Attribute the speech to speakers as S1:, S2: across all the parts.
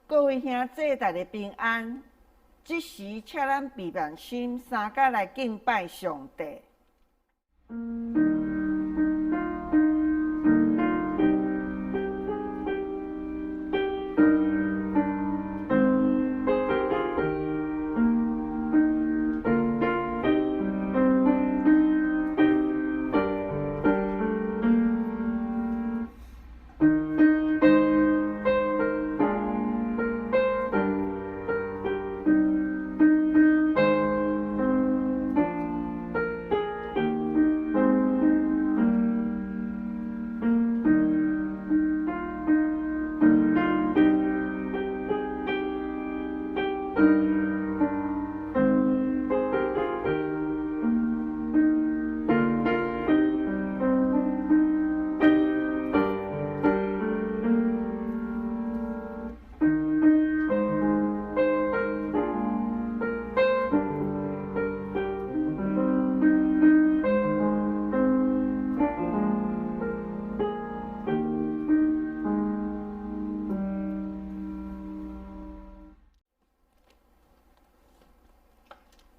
S1: 各位兄弟，大家平安。這時，請咱閉目心，三佮來敬拜上帝。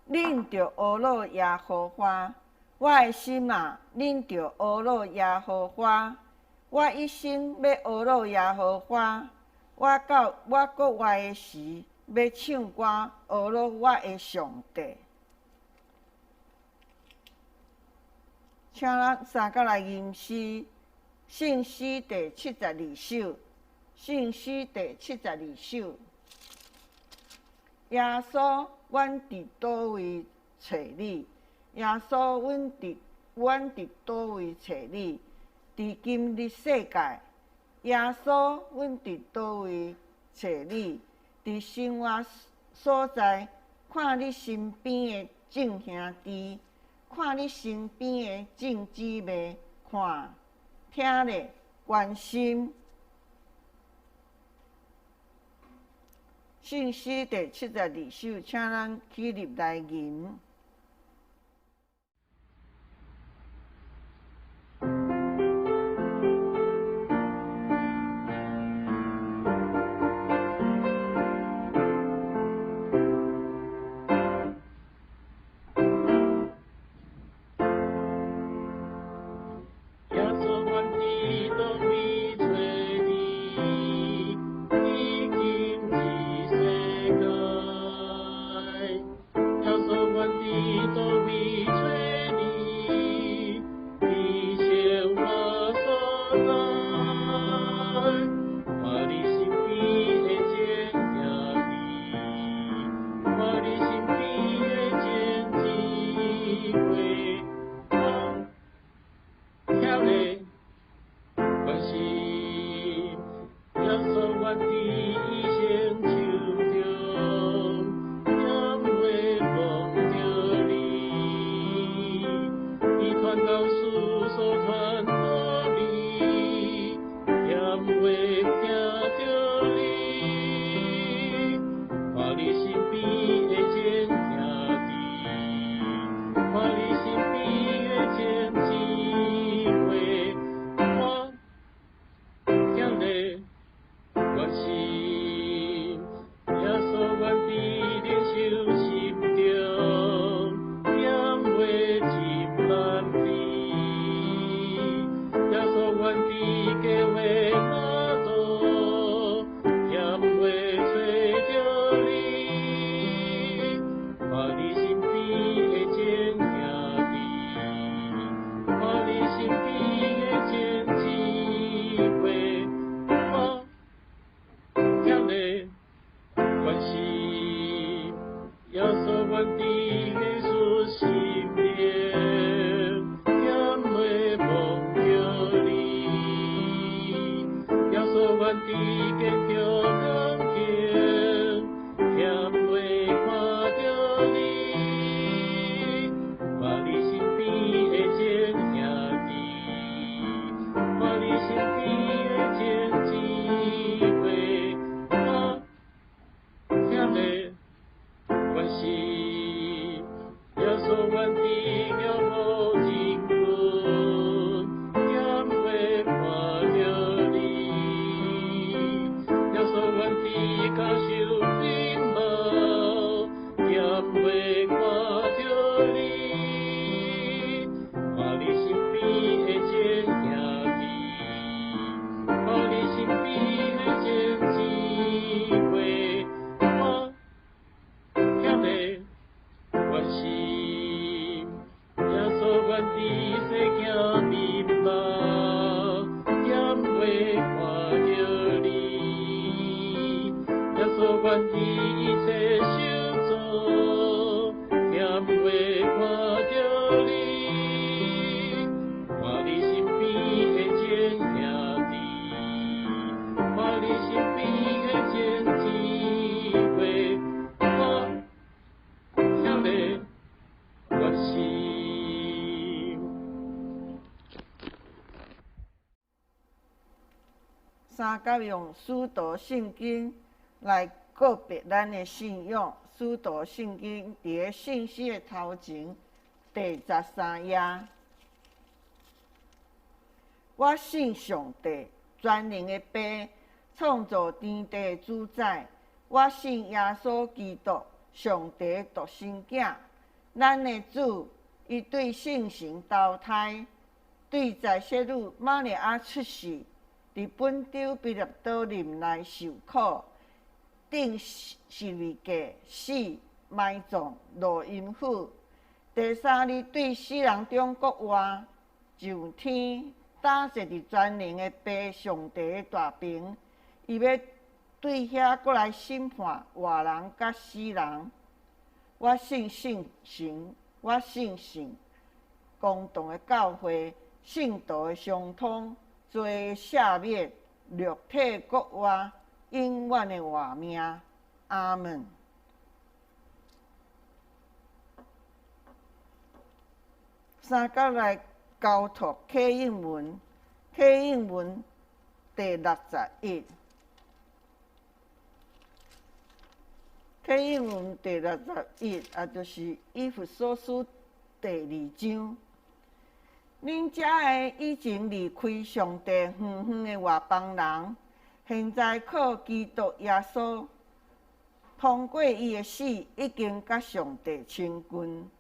S1: 恁著呵咾耶和華，我的心啊，恁著呵咾耶和華。我一生欲呵咾耶和華，我到我閣活的時，欲唱歌呵咾我的上帝。請咱三佮來吟詩，聖詩第72首，聖詩第72首。耶穌，阮佇佗位揣你？耶穌，阮佇佗位揣你？佇今日世界，耶穌，阮佇佗位揣你？佇生活所在，看你身邊的眾兄弟，看你身邊的眾姊妹，看，聽咧，關心。聖詩第72首，請咱起立來吟。
S2: 耶穌，阮佇佗位揣你？佇今日世界。耶穌，阮佇佗位揣你？佇生活所在，看你身邊的眾兄弟，看你身邊的眾姊妹，我聽咧關心。耶穌，阮佇醫生手中，踮咧望著你，伊傳道書所傳道理，踮咧聽著你，看你身邊的眾兄弟，看你身邊的眾姊妹，我聽咧關心。耶穌，阮佇靈修心中，踮咧真難治。耶穌，阮佇計畫那度，踮咧揣著你，看你身邊的眾兄弟，看你身邊的眾姊妹，我聽咧關心。耶穌，阮佇耶穌心靈，踮咧望著你。耶穌，阮佇堅強環境，踮咧看著你，看你身邊的眾兄弟，看你身邊的眾姊妹，我聽咧關心。耶穌，阮佇仰慕真君，踮咧看著你。耶穌，阮佇愿一切受造，欠袂看著你，看你身邊的真兄弟，看你身邊的真姊妹，我遐尼決心。
S1: 三甲用使徒聖經來告白咱的信仰。使徒聖經佇个聖詩的頭前第13頁。我信上帝，全能的父，創造天地的主宰。我信耶穌基督，上帝的獨生囝，咱的主。伊對聖神投胎，對在聖女瑪利亞出世。佇本丟彼拉多任內受苦，釘十字架死，埋葬，落陰府。第三日對死人中復活，上天，搭坐佇全能的父上帝的大爿。伊欲對遐閣來審判活人佮死人。我信聖神，我信聖公同的教會，聖徒的相通。罪的赦免，肉體復活，永遠的活命。阿門。三角來交託啟應文，啟應文第61，啟應文第六十一，也就是以弗所書第二章。恁遮个以前離開上帝遠遠的外邦人，現在靠基督耶穌，通過伊的死，已經佮上帝親近。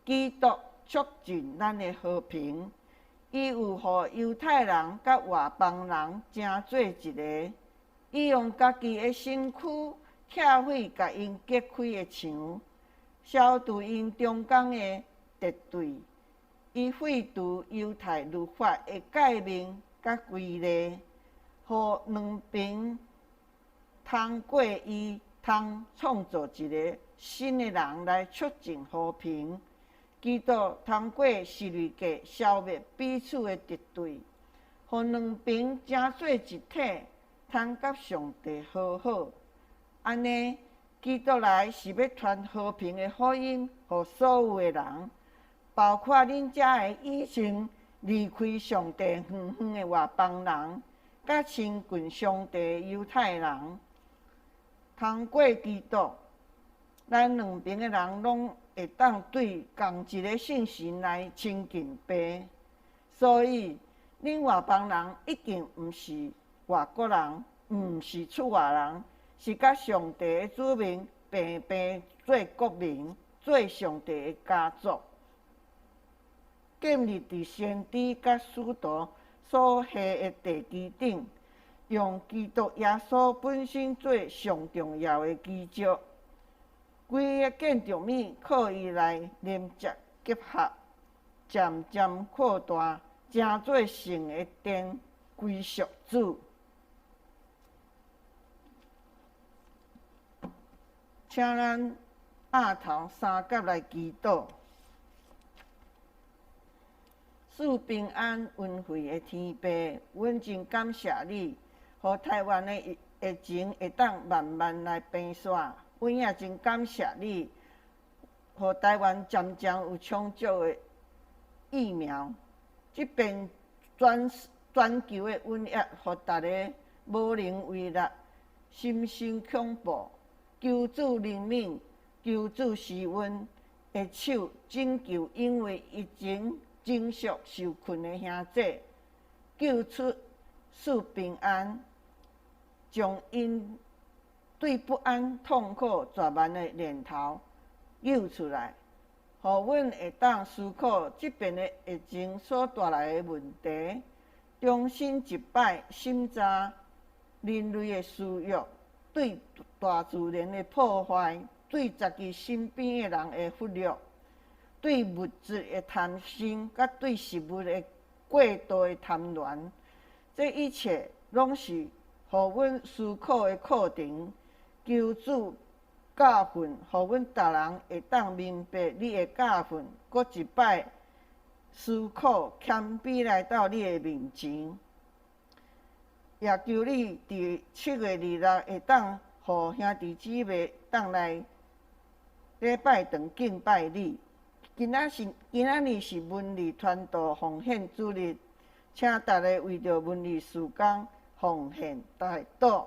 S1: 基督促進咱的和平，伊有予猶太人佮外邦人成做一个，伊用家己的身軀拆毀共𪜶隔開的牆，消除𪜶中間的敵對。伊廢除猶太律法的誡命佮規例，予兩邊通過伊通創造一个新的人來促進和平。基督通過十字架消滅彼此的敵對，予兩邊成做一體，通佮上帝和好。按呢，基督來是欲傳和平的福音予所有的人。包括恁遮个以前離開上帝遠遠的外邦人，佮親近上帝的猶太人，通過基督，咱兩邊的人攏會當對仝一个聖神來親近父。所以，恁外邦人已經毋是外國人，毋是出外人，是佮上帝的子民平平做國民，做上帝的家族。建立佇先知佮使徒所下的地基頂，用基督耶穌本身做上重要的基石。規个建築物靠伊來連接結合，漸漸擴大，成做聖的殿，歸屬主。請咱額頭三角來祈禱。賜平安恩惠的天父，阮真感謝你，予台灣的疫情會當慢慢來平煞。阮也真感謝你，予台灣漸漸有充足的疫苗。這遍全全球的瘟疫，予逐个無能為力，心生恐怖。求主憐憫，求主施恩的手拯救，因為疫情情緒受困的兄弟，救出賜平安，將𪜶對不安、痛苦、絕望的念頭救出來，予阮會當思考這遍的疫情所帶來的問題，重新一擺審查人類的私欲，對大自然的破壞，對家己身邊的人的忽略。對物質的貪心，佮對食物的過度的貪戀，這一切攏是予阮思考的課程。求主教訓，予阮逐人會當明白你的教訓，閣一擺思考謙卑來到你的面前。也求你佇7月26會當予兄弟姊妹當來禮拜堂敬拜你。今仔日是文理傳道奉獻主日，請逐家為著文理事工奉獻代禱，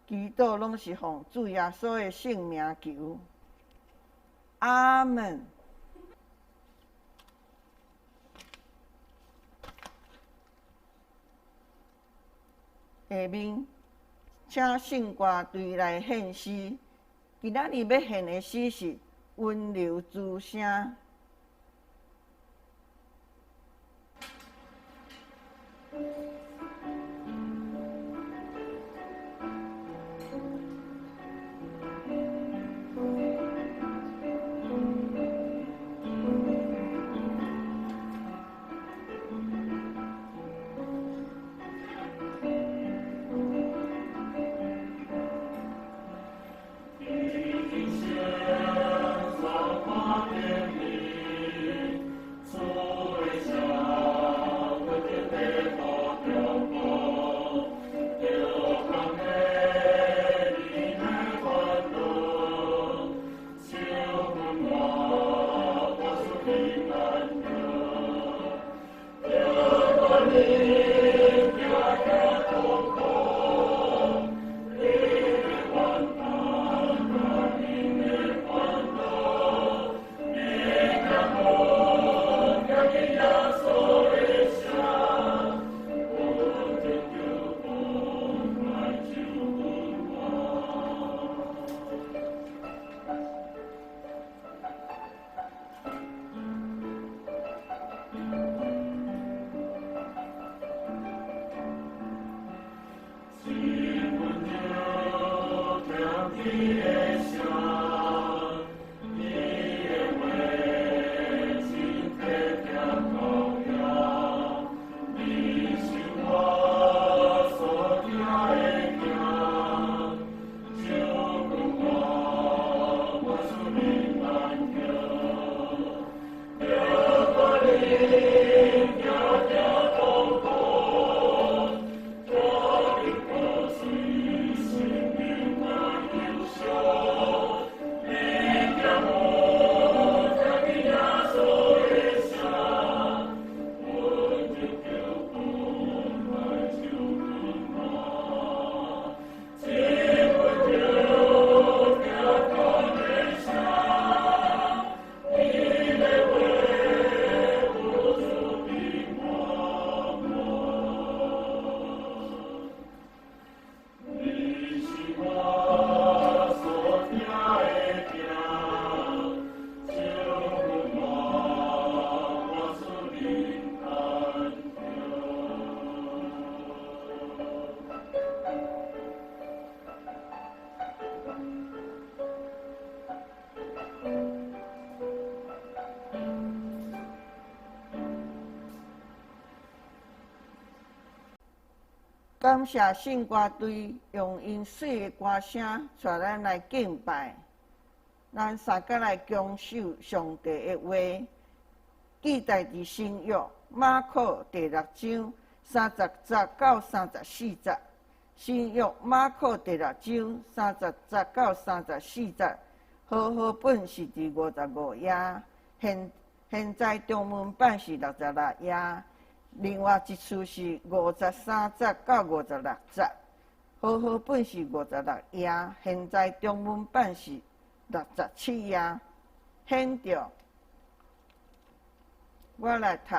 S1: 祈禱攏是奉主耶穌的聖名求。阿門。下面，請聖歌隊來獻詩。今仔日欲獻的詩是《溫柔之聲》。感謝聖歌隊用𪜶媠的歌聲帶咱來敬拜，咱三個來恭守上帝的話，記載佇新約馬可第六章30節到34節。新約馬可第六章30節到34節，和合本是佇55頁，現在中文版是66頁。另外一處是53節到56節，和合本是56頁，現在中文版是67頁。現著，我來讀。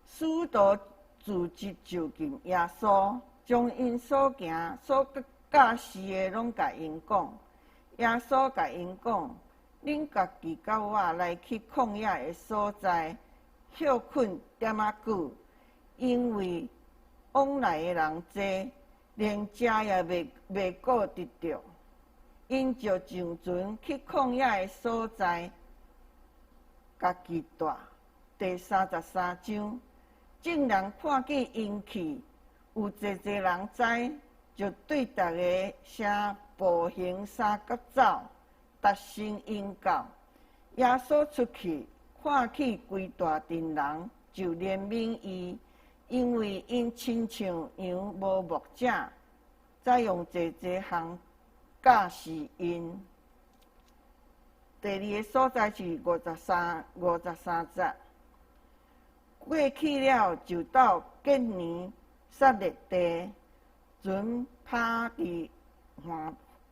S1: 使徒隨即就近耶穌，將𪜶所行所教示的攏共𪜶講。耶穌共𪜶講：恁家己佮我來去曠野的所在，歇睏點仔久，因為往來的人濟，連食也袂顧得著。𪜶就上船去曠野的所在，家己蹛。第33章，眾人看見𪜶去，有濟濟人知，就對逐个城步行三角走，達成引教。耶穌出去，看見規大陣人，就憐憫伊，因為𪜶親像羊無牧者，才用濟濟項教示𪜶。第二个所在是53節。過去了，就到吉尼撒勒地，船泊佇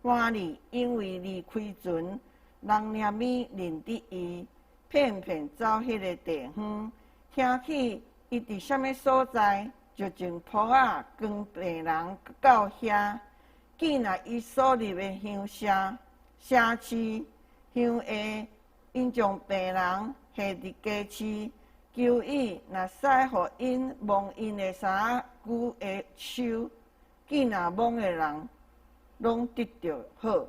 S1: 岸裡，因為離開船，人連咪認得伊，遍遍走彼个地方，聽起伊佇啥物所在，就從鋪仔扛病人到遐，見若伊所入的鄉社、城市、鄉下，𪜶將病人下佇街市，求伊若使予𪜶摸𪜶的衫仔的袖，見若摸的人，攏得著好。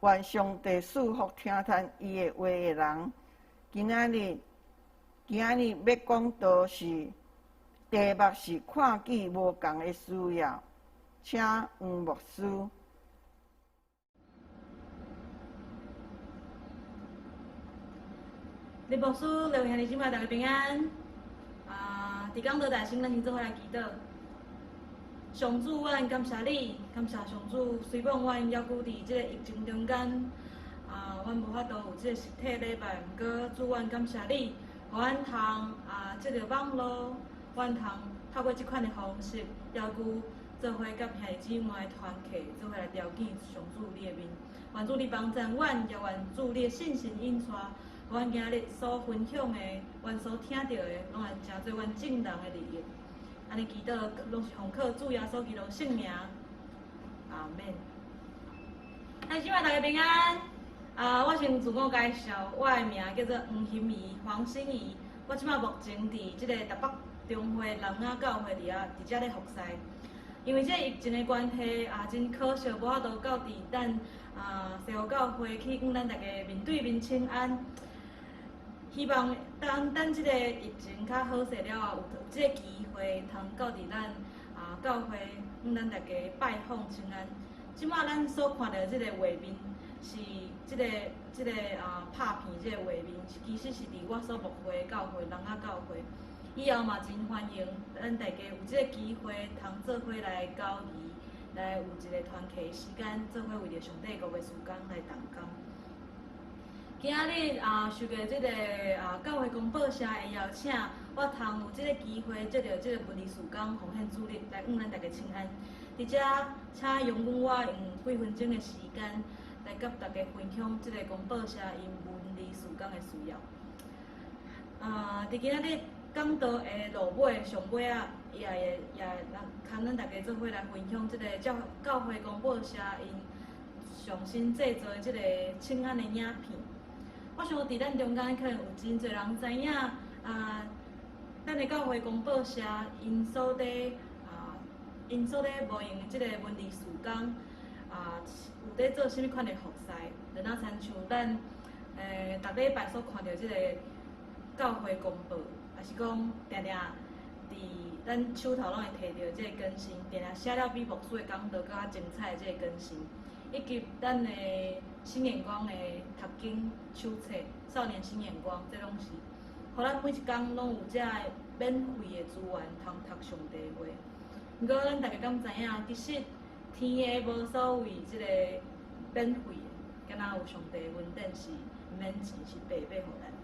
S1: 願上帝賜福聽聽伊的話的人。今仔日，今仔日欲講道是題目是看見無仝的需要，請黃牧師。
S3: 李牧師、劉兄弟姊妹，大家平安。啊，佇講道台先，咱先做伙來祈禱。上主，阮感謝你，感謝上主，雖罔阮猶閣佇這个疫情中間，啊，阮無法度有這个實體禮拜，毋過主，阮感謝你，予阮通啊，藉著網路，阮通透過這款的方式，猶閣做伙佮兄弟姊妹團契，做伙來朝見上主你的面。願主你幫贊阮，也願主你的信心引帶，予阮今日所分享的，阮所聽著的，攏會成做阮眾人的利益。按呢祈禱，攏是奉靠主耶穌基督聖名，阿們。兄弟姊妹大家平安。啊，我先自我介紹，我的名叫做黃欣怡，黃欣怡。我這擺目前佇這個台北中會南雅教會佇遐，佇遮咧服侍。因為這個疫情的關係，啊，真可惜無法度到佇咱啊西湖教會去向咱大家面對面請安。希望當等這個疫情較好勢了後，有這個機會通到佇咱啊教會向咱大家拜訪請安。這擺咱所看著這個畫面是這個這個啊拍片這個畫面，其實是佇我所牧會的教會南雅教會。以後嘛真歡迎咱大家有這個機會通做伙來交誼，來有一個團契的時間，做伙為著上帝國的事工來同工。今仔日啊，受過這個啊教會公報社的邀請，我通有這個機會，藉著這個文字事工奉獻主日來向咱大家請安。佇遮，請容許我用幾分鐘的時間，來佮大家分享這個公報社𪜶文字事工的需要。啊，佇今仔日講道的落尾上尾仔，伊也會也會來佮咱大家做伙來分享這個教教會公報社𪜶上新製作的這個請安的影片。我想佇咱中間可能有真濟人知影啊，咱的教會公報社𪜶所咧啊，𪜶所咧無用的這個文字事工啊，有咧做啥物款的服侍？就若親像咱逐禮拜所看著這個教會公報，抑是講定定佇咱手頭攏會提著這個更新，定定寫了比牧師的講道閣較精彩的這個更新，以及咱的新眼光的讀經手冊、少年新眼光，這攏是，予咱每一工攏有這个免費的資源通讀上帝話。毋過咱大家敢知影，其實天下無所謂這个免費的，敢若有上帝的恩典是毋免錢，是白白予咱的。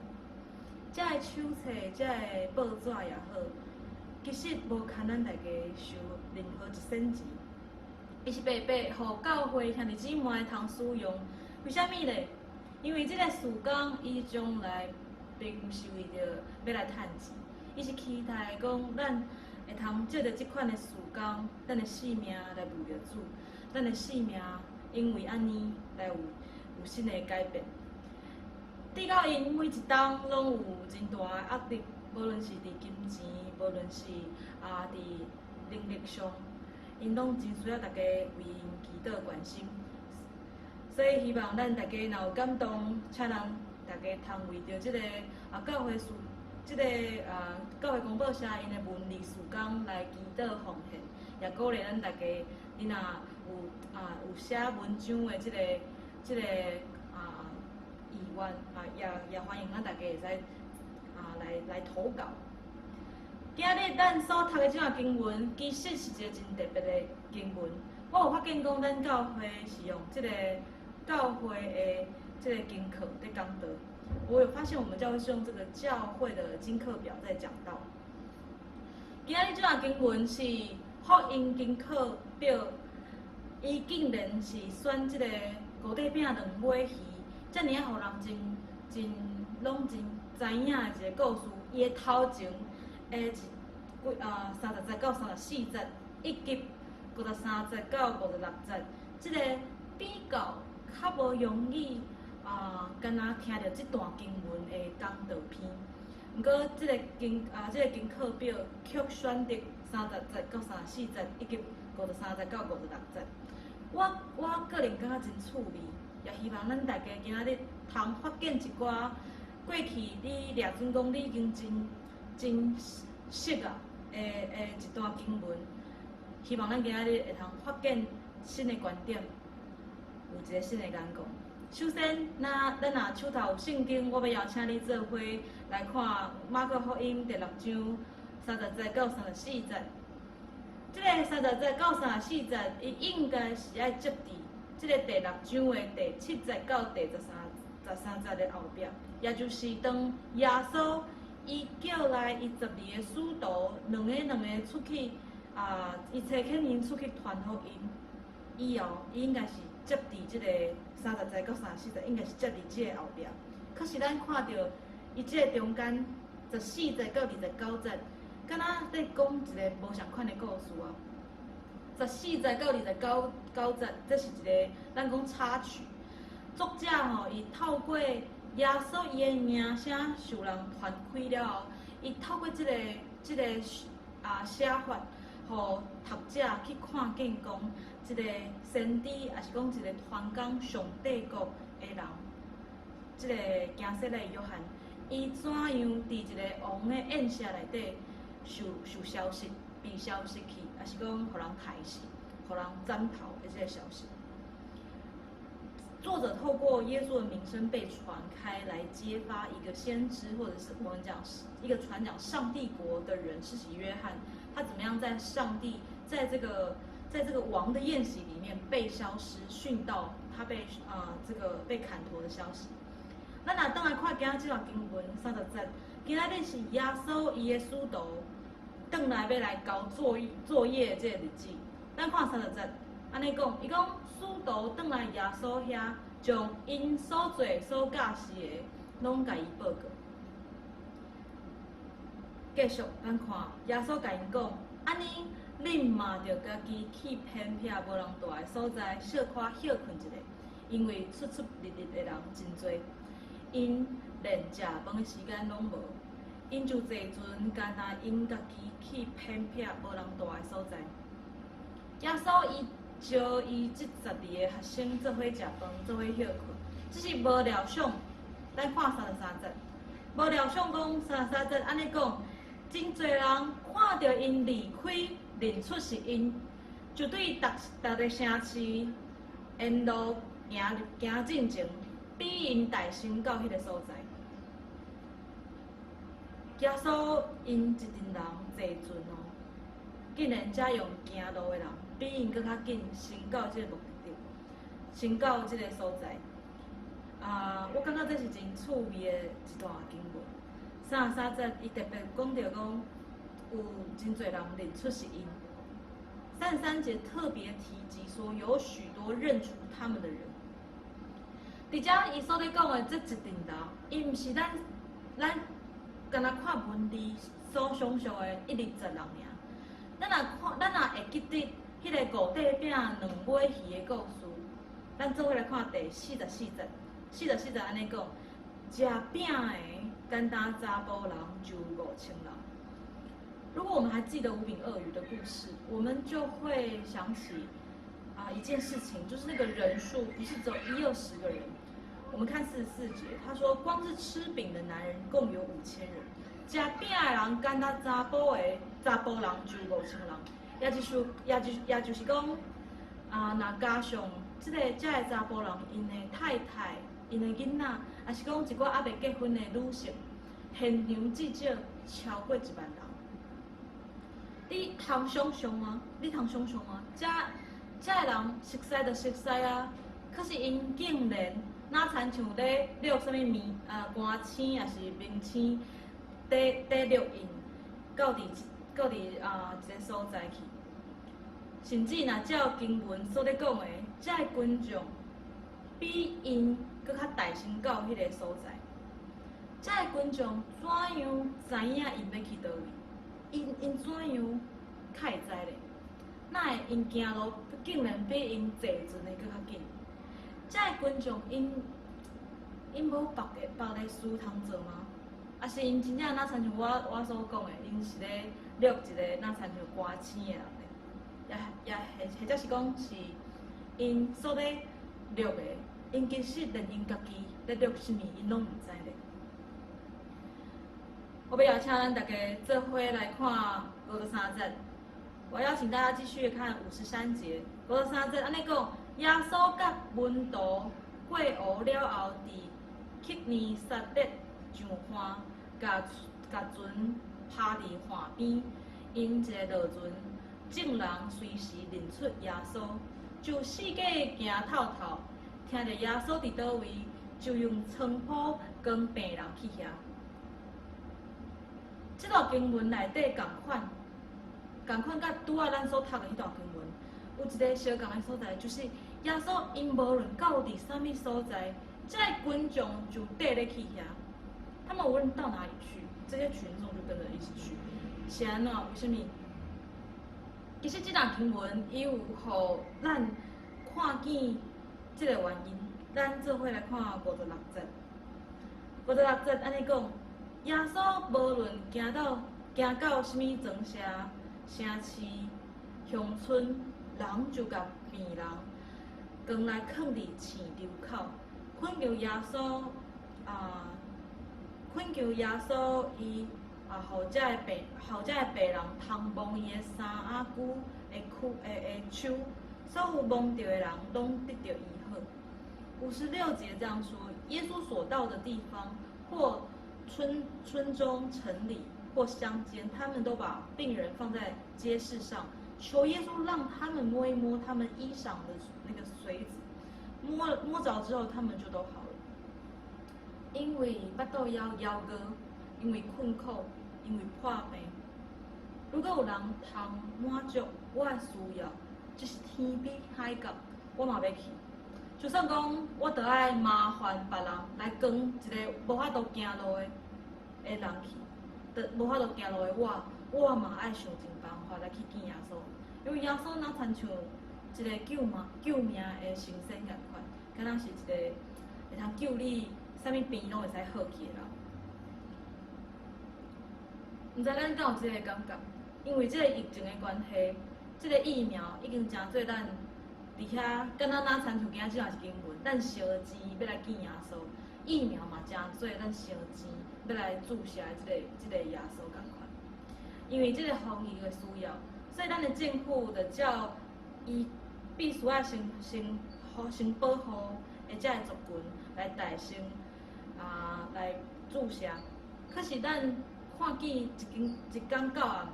S3: 這个手冊、這个報紙也好，其實無牽咱大家收任何一仙錢，伊是白白予教會兄弟姊妹通使用。為啥物咧？因為這个事工，伊將來並毋是為著欲來趁錢，伊是期待講咱會通藉著這款的事工，咱的性命來為著主，咱的性命因為按呢來有新的改變。直到𪜶每一冬攏有真大的壓力，無論是佇金錢，無論是啊佇能力上，𪜶攏真需要大家為𪜶祈禱關心。所以希望咱大家若有感動，請人大家通為著這个啊教會事這个教會公報社𪜶的文字事工來祈禱奉獻，也鼓勵咱大家，你若有寫文章的這個意願啊，也歡迎咱大家會使來投稿。今日咱所讀的這段經文，其實是一個真特別的經文。我有發現講，咱教會是用這個教會的這個經課佇講道。我有發現，我們教會是用這個教會的經課表在講道。今日這段經文是福音經課表，伊竟然是選這個五塊餅兩尾魚，遮爾仔予人真真攏真知影的一個故事。伊的頭前的一幾30節到34節，以及53節到56節，這個比較較無容易敢若聽著這段經文的講道篇。毋過，這個經課表卻選擇30節到34節，以及53節到56節。我個人感覺真趣味，也希望咱大家今仔日通發現一寡過去你掠準講你已經真真熟啊的一段經文。希望咱今仔日會通發現新的觀點，有一個新的眼光。首先，那咱若手頭有聖經，我欲邀請你做伙來看馬可福音第六章30節到34節。這個三十節到三十四節，伊應該是愛接佇這個第六章的第七節到第13節的後壁，也就是當耶穌伊叫來伊十二个使徒，兩个兩个出去伊差遣𪜶出去傳福音以後，伊應該是接佇這個三十節到三十四節，應該是接佇這个後壁。可是咱看著伊這个中間14節到29節，敢若佇講一个無仝款的故事啊。14節到29節，這是一个咱講插曲。作者吼，伊透過耶穌伊的名聲受人傳開了後，伊透過這個寫法，予讀者去看見講，一個先知，抑是講一個傳講上帝國的人，這個驚洗禮約翰，伊怎樣佇一個王的宴席內底受消失、被消失去，抑是講予人刣死、予人斬頭的這個消息。作者透過耶穌的名聲被傳開，來揭發一個先知，或者是我們講一個傳講上帝國的人，施洗約翰，他怎麼樣在上帝在這個王的宴席裡面被消失，殉道，他被這個被砍頭的消息。咱若轉來看今仔這段經文三十節，今仔日是耶穌伊的使徒轉來欲來交作業這個日子。咱看三十節，按呢講，伊講使徒轉來耶穌遐，將𪜶所做所教示的，攏共伊報告。繼續，咱看耶穌共𪜶講，按呢，恁嘛著家己去偏僻無人蹛的所在，小可歇睏一下，因為出出入入的人真濟，𪜶連食飯的時間攏無，𪜶就坐船，干焦𪜶家己去偏僻無人蹛的所在。耶穌伊招伊這十二个學生做伙食飯，做伙歇睏，只是無料想，咱看三十三節，無料想講三十三節按呢講，真濟人看著𪜶離開，認出是𪜶，就對逐逐个城市沿路行行進前，比𪜶代先到彼个所在。耶穌𪜶一陣人坐船哦，竟然遮用行路的人比𪜶閣較緊，先到這個目的地，先到這個所在。我感覺這是真趣味的一段經文。三十三節，伊特別講著講，有真濟人認出是𪜶。33節特別提及說，有許多認出他們的人。佇遮伊所咧講的這一陣人，伊毋是咱干焦看文字所想象的一二十人爾。咱若看，咱若會記得彼个五塊餅兩尾魚的故事，咱做伙來看第四十四節。四十四節按呢講，食餅的單單查埔人就5000人。如果我們還記得五餅二魚的故事，我們就會想起一件事情，就是那個人數不是只有一二十個人。我們看44節，他說光是吃餅的男人共有5000人，食餅的人敢若查埔的查埔人就5000人，也就是講，啊，若加上這个查埔人𪜶的太太、𪜶的囡仔，抑是講一寡猶未結婚的女性，現場至少超過1萬人。你通想象嗎？你通想象嗎？這个人熟似就熟似啊，可是𪜶竟然若親像咧掠啥物物啊，歌星抑是明星，佇掠𪜶到佇一個所在去，甚至若照經文所咧講的，這个群眾比𪜶閣較大先到彼个所在。這个群眾怎樣知影𪜶欲去佗位？𪜶怎樣較會知咧？哪會𪜶行路竟然比𪜶坐船的閣較緊？這个群眾𪜶無別个事通做嗎？抑是𪜶真正若親像我所講的，𪜶是咧掠一个若親像歌星的人咧？也或者是講是𪜶所咧掠的，𪜶其實連𪜶家己咧掠啥物，𪜶攏毋知咧。我欲邀請咱大家做伙來看53節。我邀請大家繼續看五十三節。五十三節按呢講，耶穌佮門徒過湖了後，佇基尼撒勒上岸，共船拋佇岸邊，𪜶一个落船，眾人隨時認出耶穌，就四界行透透，聽著耶穌佇佗位，就用床鋪扛病人去遐。這段經文內底仝款，仝款佮拄仔咱所讀的彼段經文，有一个相仝的所在，就是耶穌𪜶無論到佇啥物所在，這个群眾就綴咧去遐。他們無論到哪裡去，這些群眾就跟著一起去。是按怎？為啥物？其實這段經文伊有予咱看見這个原因。咱做伙來看56節。五十六節按呢講，耶穌無論行到啥物莊舍、城市、鄉村，人就共病人扛來囥佇市場口，懇求耶穌伊啊，予這个病人通摸伊的衫仔袖的手，所有摸著的人攏得著醫好。56節這樣說：耶穌所到的地方，或村中、城裡或鄉間，他們都把病人放在街市上，求耶穌讓他們摸一摸他們衣裳的那個穗子，摸著之後，他們就都好了。因為腹肚枵枵餓，因為困苦，因為破病。如果有人通滿足我的需要，就是天邊海角，我嘛欲去。就算講我著愛麻煩別人來扛一个無法度行路的人去，著無法度行路的我，我嘛愛想盡辦法來去見耶穌，因為耶穌若親像一个救命的神仙仝款，敢若是一个會通救你啥物病攏會使好去的人。毋知咱敢有這个感覺？因為這个疫情的關係，這个疫苗已經成做咱佇遐，敢若若親像今仔這段是經文，咱燒錢欲來見耶穌，疫苗嘛成做咱燒錢欲來注射這个耶穌仝款。因為這个防疫的需要，所以咱的政府就照伊必須愛先保護的這个族群來代先來注射。可是咱看見一工到暗，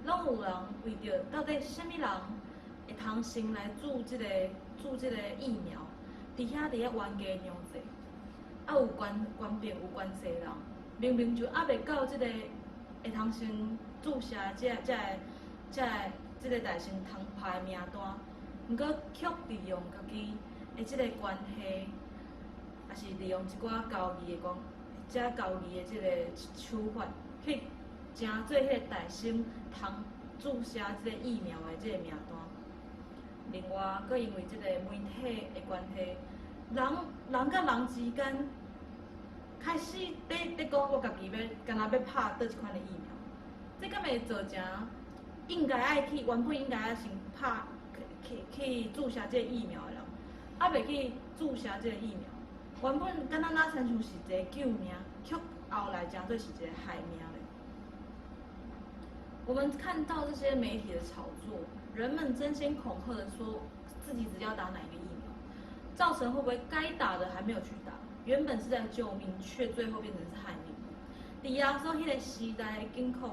S3: 攏有人為著到底啥物人會通先來注這个疫苗，佇遐冤家娘濟，啊有權柄有權勢人，明明就猶未到這个會通先注射這個代先通排名單，毋過卻利用家己的這个關係，抑是利用一寡交易的關，這交易的這个手法，去成做彼个代先通注射這个疫苗的這个名單。另外，閣因為這個媒體的關係，人人佮人之間開始佇講，我家己欲敢若欲拍佗一款的疫苗，這敢會造成應該愛去原本應該愛先拍去注射這个疫苗的人，猶未去注射這个疫苗，原本敢若若親像是一个救命，卻後來成做是一個害命咧。我們看到這些媒體的炒作，人們爭先恐後的說自己只要打哪一個疫苗，造成會不會該打的還沒有去打，原本是在救命，卻最後變成是害命。佇耶穌彼個時代的境況，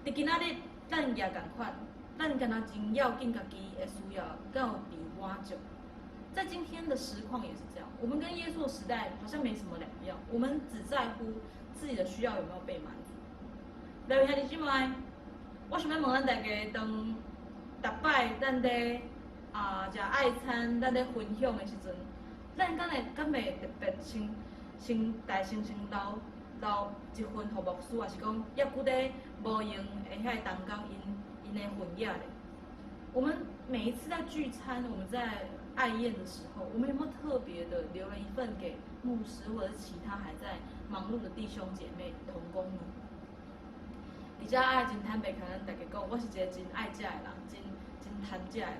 S3: 佇今仔日咱也仝款，咱敢若真要緊家己的需要，敢有被滿足。在今天的實況也是這樣，我們跟耶穌的時代好像沒什麼兩樣，我們只在乎自己的需要有沒有被滿足。來，兄弟姊妹，我想欲問咱大家，當逐擺咱咧食愛餐，咱咧分享的時陣，咱敢會敢會特別先先大先先留留一份予牧師，抑是講猶閣咧無閒的遐個同工𪜶𪜶的份額咧？我們每一次在聚餐，我們在愛宴的時候，我們有沒有特別的留了一份給牧師或者是其他還在忙碌的弟兄姐妹同工呢？佇遮愛真坦白，共咱大家講，我是一個真愛食的人，真真貪食的人。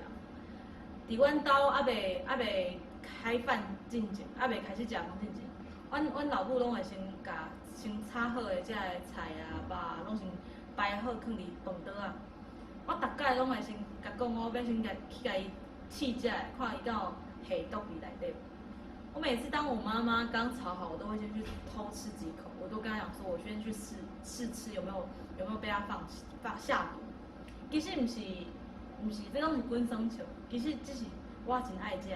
S3: 佇阮兜猶未開飯進前，猶未開始食飯進前，阮老母攏會先共先炒好的這个菜啊、肉啊，攏先擺好，囥佇飯桌仔。我逐擺攏會先共講，我欲先共去共伊試食，看伊敢有下毒佇內底。我每次當我媽媽剛炒好，我都會先去偷吃幾口。我都跟她講說，我先去試試吃有沒有被她放下毒。其實毋是毋是，這攏是滾耍笑。其實只是我真愛食。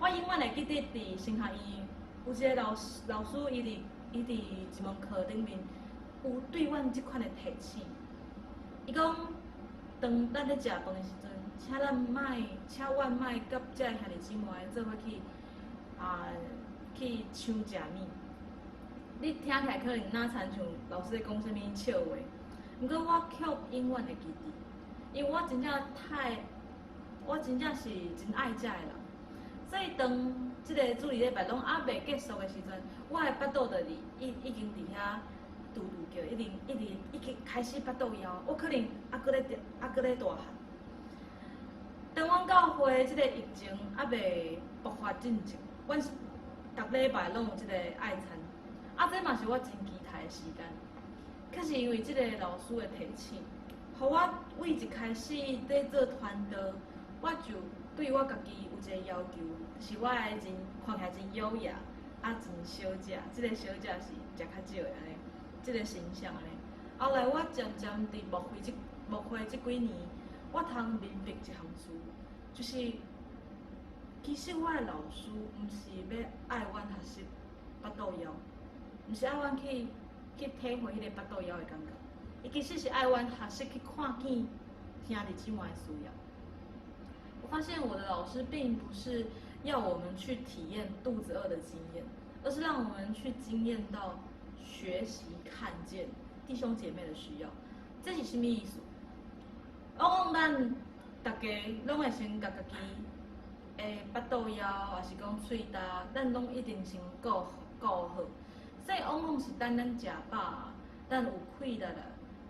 S3: 我永遠會記得佇神學院有一個老師，伊佇一門課頂面有對阮這款的提醒。伊講，當咱咧食飯的時陣，請阮莫佮這个兄弟姊妹做伙去搶食物。你聽起來可能若親像老師咧講啥物笑話，毋過我卻永遠會記得，因為我真正太，我真正是真愛食的人，所以當這个主日禮拜攏猶未結束的時陣，我的腹肚就佇已經佇遐嘟嘟叫，一直一直已經開始腹肚枵，我可能猶閣咧大漢。當阮教會這个疫情猶未爆發進前，阮是逐禮拜攏有這个愛餐，啊，這嘛是我真期待的時間。可是因為這個老師的提醒，予我對一開始咧做傳道，我就對我家己有一個要求，就是我愛真看起來真優雅，啊，真小姐，這个小姐是食較少的按呢，這个形象按呢。後來我漸漸佇牧會這幾年，我通明白一項事，就是其實我的老師毋是欲愛阮學習腹肚枵，毋是愛阮去體會彼个腹肚枵的感覺，伊其實是愛阮學習去看見兄弟姊妹的需要。我發現我的老師並不是要我們去體驗肚子餓的經驗，而是讓我們去經驗到學習看見弟兄姐妹的需要。這是啥物意思？往往咱大家攏會先共家己的腹肚枵，抑是講喙焦，咱攏一定先顧顧好。所以往往是等咱食飽，咱有氣力啦，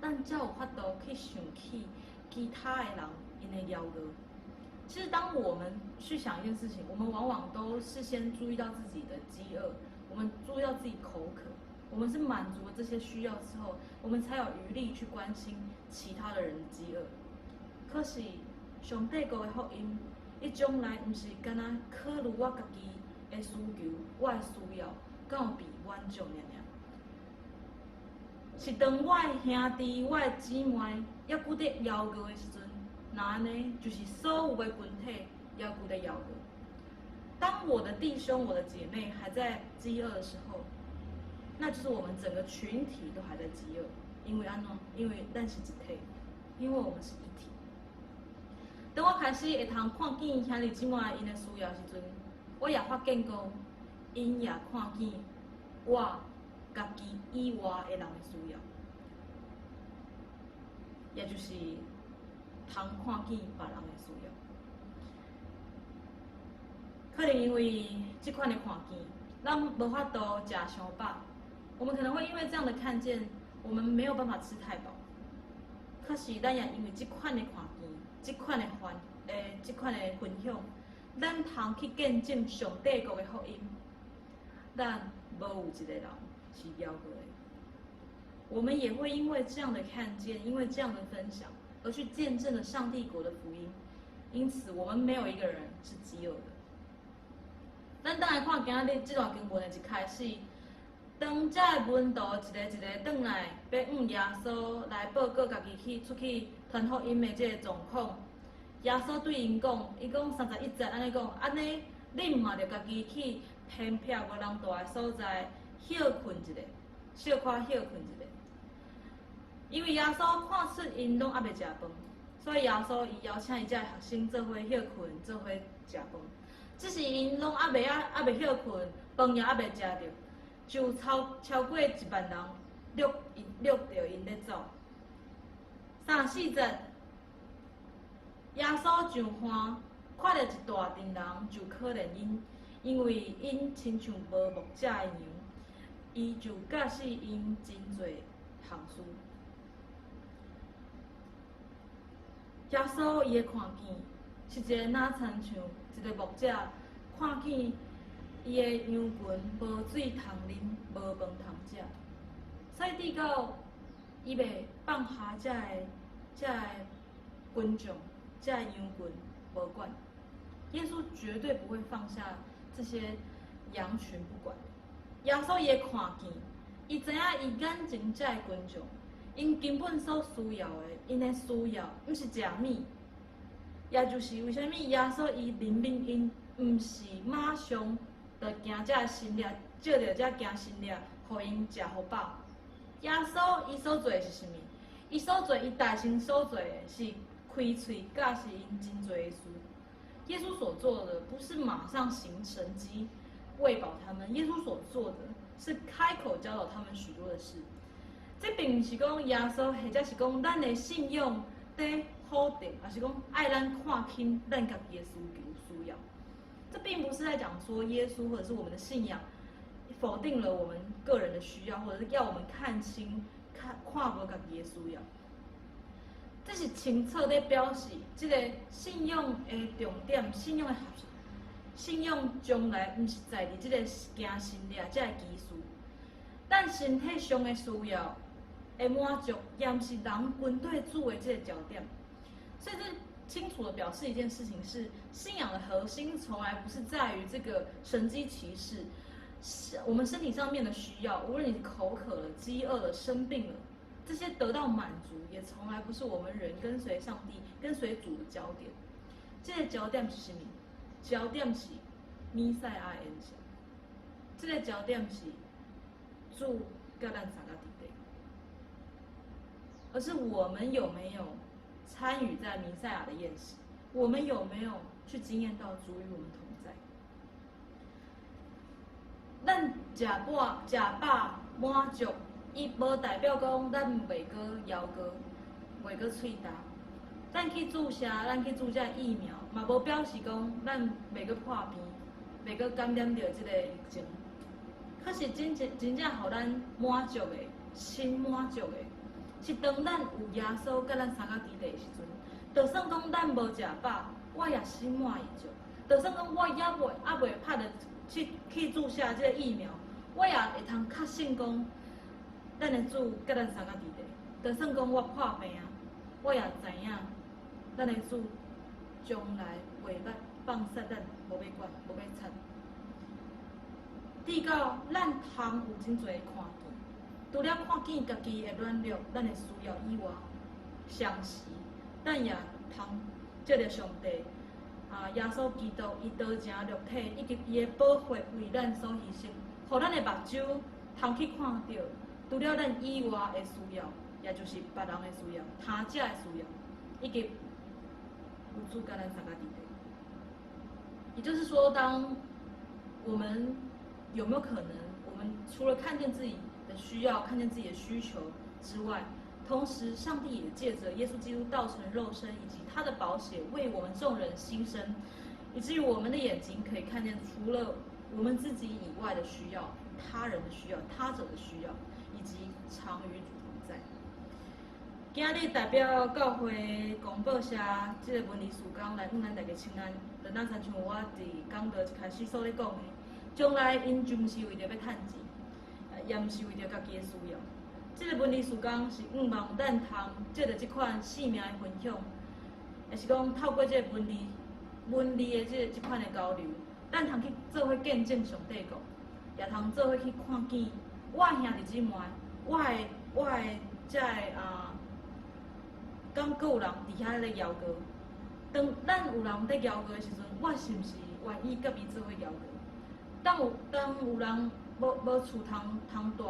S3: 咱才有法度去想起其他的人𪜶的枵餓。其實，當我們去想一件事情，我們往往都是先注意到自己的飢餓，我們注意到自己口渴，我們是滿足了這些需要之後，我們才有餘力去關心其他的人的飢餓。可是，上帝國的福音，伊從來毋是干焦考慮我家己的需求，我的需要，敢有被滿足爾爾。是當我的兄弟、我的姊妹猶閣佇枵餓的時陣，若按呢，就是所有的群體猶閣佇枵餓。當我的弟兄、我的姐妹還在飢餓的時候，那就是我們整個群體都還在飢餓。因為按怎？因為咱是一體，因為我們是一體。當我開始會通看見兄弟姊妹𪜶的需要時陣，我也發現講，𪜶也看見我家己以外的人的需要，也就是通看見別人的需要。可能因為這款的看見，咱無法度食傷飽。我們可能會因為這樣的看見，我們沒有辦法吃太飽。可是咱也因為這款的看見，這款的分享，咱通去見證上帝國的福音。咱無有一個人是枵過的。我們也會因為這樣的看見，因為這樣的分享，而去見證了上帝國的福音。因此，我們沒有一個人是飢餓的。咱轉來看今仔日這段經文的一開始，當這个門徒一個一個轉來，欲向耶穌來報告家己去出去傳福音的這个狀況，耶穌對𪜶講，伊講31節按呢講，按呢恁嘛著家己去偏僻無人蹛的所在歇睏一下，小可歇睏一下。因為耶穌看出𪜶攏猶未食飯，所以耶穌伊邀請伊這个學生做伙歇睏，做伙食飯。只是𪜶攏猶未歇睏，飯也猶未食著，就超過1萬人掠著𪜶咧走。34節，耶穌上岸，看著一大陣人，就可憐𪜶，因為𪜶親像無牧者的羊，伊就教示𪜶真濟項事。耶穌伊的看見是一个若親像一个牧者看見伊的羊群無水通啉，無飯通食，所以直到伊袂放下這个群眾，這个羊群無管。耶穌絕對不會放下這些羊群不管。耶穌伊會看見，伊知影伊眼前這个群眾，𪜶根本所需要的，𪜶的需要毋是食物，也就是為啥物耶穌伊憐憫𪜶，毋是馬上就行這个神跡，借著這行神跡，予𪜶食予飽。耶穌伊所做的是啥物？伊所做，伊大先所做的是開喙教示𪜶真濟的事。耶穌所做的不是馬上行神蹟餵飽他們，耶穌所做的是開口教導他們許多的事。這並毋是講耶穌，或者是講咱的信仰佇否定，抑是講愛咱看輕咱家己的需求需要。這並不是在講說耶穌或者是我們的信仰否定了我們個人的需要，或者是要我們看輕、看無家己的需要。這是清楚咧表示，這个信仰的重點，信仰從來毋是在佇這个行神跡這个奇事。咱身體上的需要的滿足，也毋是人跟對主的這个焦點。所以這清楚的表示一件事情是，信仰的核心從來不是在於這個神蹟奇事，是我們身體上面的需要，無論你口渴了、飢餓了、生病了，這些得到滿足，也從來不是我們人跟隨上帝、跟隨主的焦點。這个焦點是啥物？焦點是彌賽亞的宴席。這个焦點是主佮咱相共佇底，而是我們有沒有參與在彌賽亞的宴席？我們有沒有去經驗到主與我們同在？咱食飽食飽滿足，伊無代表講咱袂閣枵餓，袂閣喙焦。咱去注射，咱去注射疫苗，嘛無表示講咱袂閣破病，袂閣感染著這个疫情。可是真正真正予咱滿足的，心滿足的，是當咱有耶穌佮咱相共佇底的時陣，就算講咱無食飽，我也心滿意足。就算講我猶未拍著去注射這个疫苗，我也會通確信講，咱的主佮咱相共佇底。就算講我破病啊，我也知影，咱的主將來袂捌放捨咱，無欲管，無欲睬。直到咱通有真濟看見，除了看見家己的軟弱、咱的需要以外，同時咱也通藉著上帝啊，耶穌基督伊道成肉體，以及伊的寶血為咱所犧牲，予咱的目睭通去看著，除了咱以外的需要，也就是別人的需要、他者的需要，以及有主佮咱相共佇底。也就是說，當我們有沒有可能，我們除了看見自己的需要、看見自己的需求之外，同時上帝也借著耶穌基督道成肉身以及他的寶血為我們眾人犧牲，以至於我們的眼睛可以看見除了我們自己以外的需要、他人的需要、他者的需要，以及常與主同在。今日代表教會公報社這個文理事工來向咱大家請安，就若親像我佇講道一開始所咧講的，將來𪜶就毋是為著欲趁錢，也毋是為著家己的需要。這个文字事工是向望咱通藉著這款生命的分享，也是講透過這个文字、文字的這款的交流，咱通去做伙見證上帝國，也通做伙去看見我的兄弟姊妹，我的這个啊，敢閣有人佇遐咧搖過？當咱有人佇搖過的時陣，我是毋是願意佮伊做伙搖過？當有人無厝通住，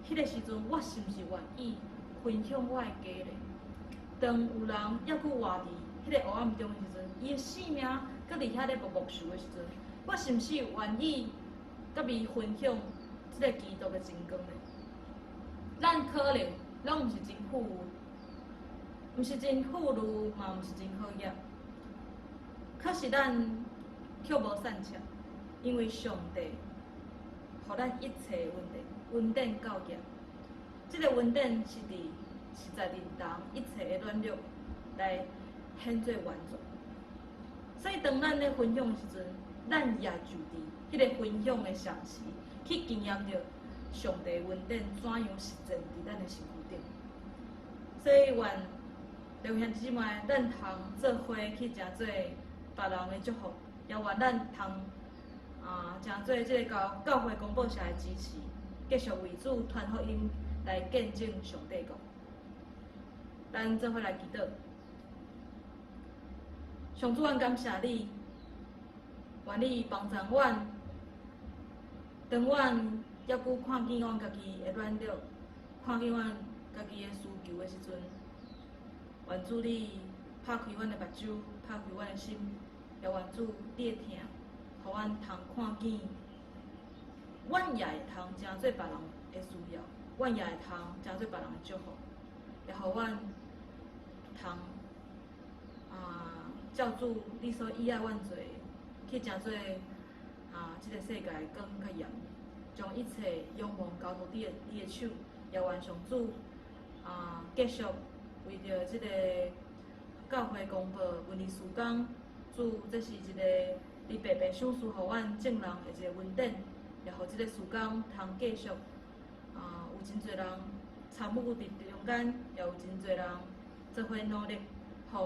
S3: 彼个時陣，我是毋是願意分享我的家咧？當有人猶閣活佇彼个黑暗中的時陣，伊的性命閣佇遐咧默默受的時陣，我是毋是願意佮伊分享這个基督的真光咧？咱可能攏毋是真富有，毋是真富裕，嘛毋是真好額，可是咱卻無散赤，因為上帝予咱一切恩典，恩典夠額。這个恩典是佇實在認同一切的軟弱來顯做完全。所以當咱咧分享的時陣，咱也就佇彼个分享的同時，去經驗著上帝恩典怎樣實踐佇咱的身軀頂。所以願弟兄姊妹，咱通做伙去成做別人的祝福，也願咱通成做這个教會公報社的支持，繼續為主傳福音來見證上帝國。咱做伙來祈禱。上主，阮感謝你，願你幫助阮，當阮猶閣看見阮家己的軟弱，看見阮家己的需求的時陣，願主你拍開阮的目睭，拍開阮的心，也願主你的疼，予阮通看見，阮也會通成做別人的需要，阮也會通成做別人的祝福，也予阮通照主你所喜愛阮做的，去成做這个世界的光佮鹽，將一切仰望交託你的手，也願上主繼續為著這个教會公報文字事工，主這是一個你白白賞賜予阮眾人的一個恩典，也予這個事工通繼續有真濟人參與佇中間，也有真濟人做伙努力，予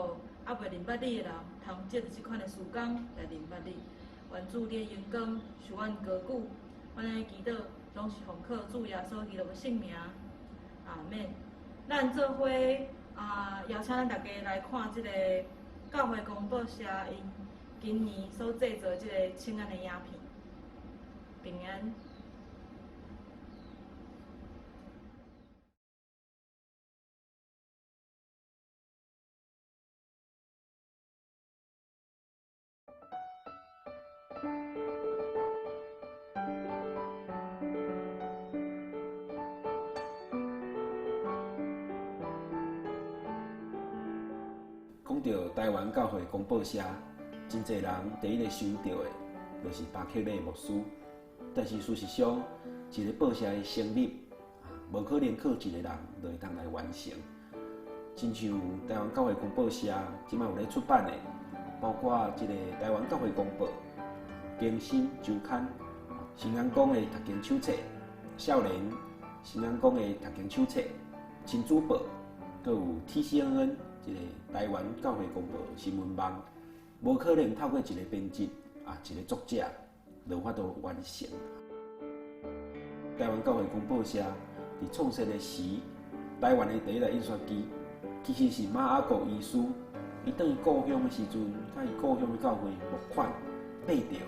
S3: 猶未認捌你的人，通藉著這款的事工來認捌你。願主你的榮光受阮高舉，阮的祈禱攏是奉靠主耶穌基督的聖名，阿們。咱做伙邀請咱大家來看這個教會公報社𪜶今年所製作這个請安的影片。平安。
S4: 講到台灣教會公報社，真濟人第一個想到的，就是巴克禮牧師。但是事實上，一個報社的成立，無可能靠一個人就會當來完成。親像台灣教會公報社這擺有咧出版的，包括這個台灣教會公報、更新週刊、新安講的讀經手冊、少年新安講的讀經手冊、親子報，閣有 TCNN 這個台灣教會公報新聞網，無可能透過一個編輯一個作者，就有法度完成。台灣教會公報社佇創設的時，台灣的第一台印刷機其實是馬雅各醫師，伊轉去故鄉的時陣，佮伊故鄉的教會募款買著的，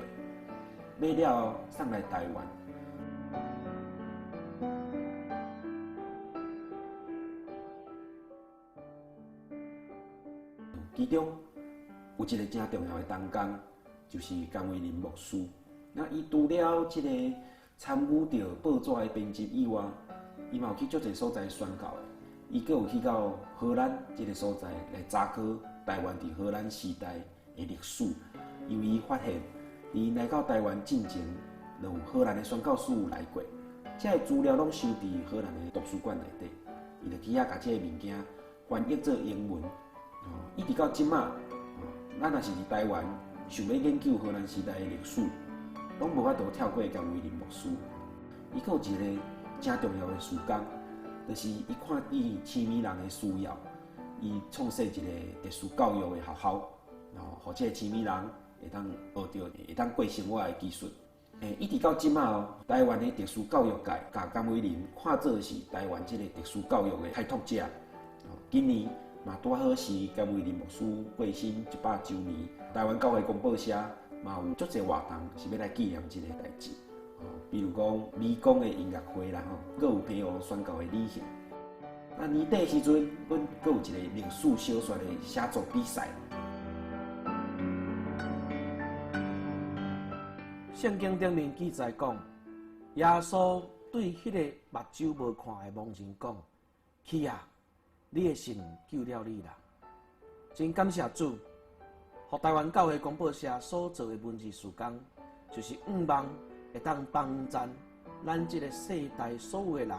S4: 買了後送來台灣。其中有一個真重要的同工，就是江維林牧師。那伊除了這個參與著報紙的編輯以外，伊嘛有去足濟所在宣教的。伊閣有去到荷蘭這個所在來查考台灣佇荷蘭時代的歷史，因為伊發現，佇來到台灣進前，就有荷蘭的宣教師有來過，這个資料攏收佇荷蘭的圖書館內底，伊就去遐共這个物件翻譯做英文。一直到這馬，咱若是佇台灣想欲研究荷蘭時代的歷史，攏無法度跳過江維林牧師。伊閣有一个誠重要的事工，就是伊看見痴迷人的需要，伊創設一个特殊教育的學校，吼，予這个痴迷人會當學著會當過生活的技術。一直到這馬哦，台灣的特殊教育界，共甘偉霖看做是台灣這个特殊教育的開拓者。今年嘛拄好是甘偉霖牧師過身100週年，台灣教會公報社嘛有足濟活動是欲來紀念這个代誌。比如講美工的音樂會啦，吼，閣有平湖宣教的旅行。啊，年底時陣，阮閣有一个歷史小說的寫作比賽。
S5: 聖經頂面記載講，耶穌對彼個目睭無看的盲人講：去啊，你的信救了你啦！真感謝主，予台灣教會公報社所做的文字事工，就是向望會當幫贊咱這個世代所有的人，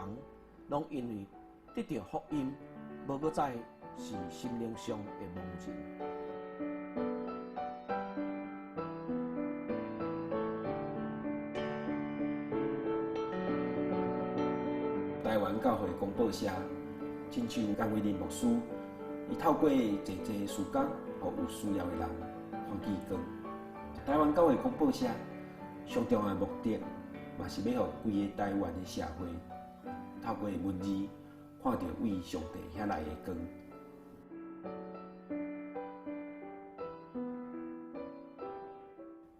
S5: 攏因為得著福音，無閣再是心靈上的盲人。
S4: 台灣教會公報社，親像甘偉霖牧師，伊透過濟濟事工，予有需要的人看見光。台灣教會公報社上重要的目的，嘛是欲予規个台灣的社會，透過文字看著為上帝遐來的光。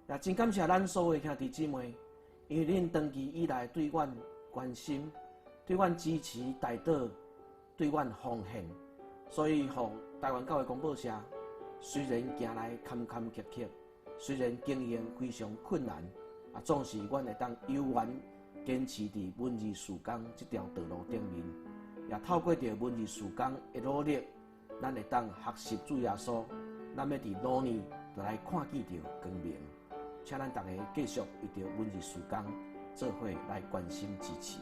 S5: 也真感謝咱所有的兄弟姊妹，因為恁長期以來對阮關心、對阮支持、代禱、對阮奉獻，所以予台灣教會公報社雖然行來坎坎坷坷，雖然經營非常困難，啊，總是阮會當猶原堅持佇文字事工這條道路頂面，也透過著文字事工的努力，咱會當學習主耶穌，咱欲佇老年就來看見著光明。請咱逐家繼續為著文字事工做伙來關心支持。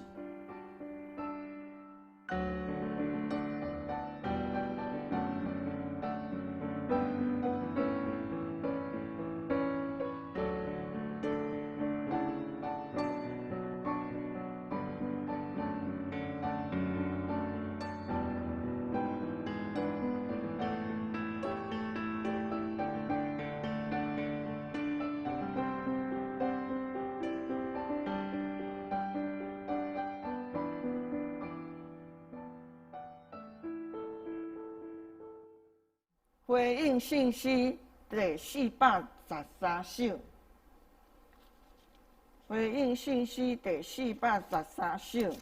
S1: 回應信息第413首。回應信息第413首。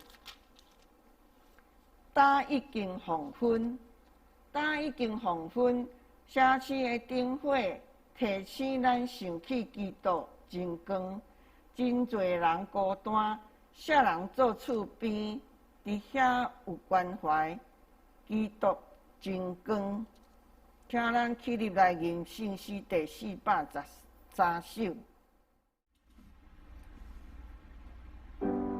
S1: 早已經黃昏，早已經黃昏，城市的燈火提醒咱想起基督真光。真濟人孤單，啥人做厝邊，佇遐有關懷，基督真光。請咱起立來吟聖詩第413首。
S2: Thank you.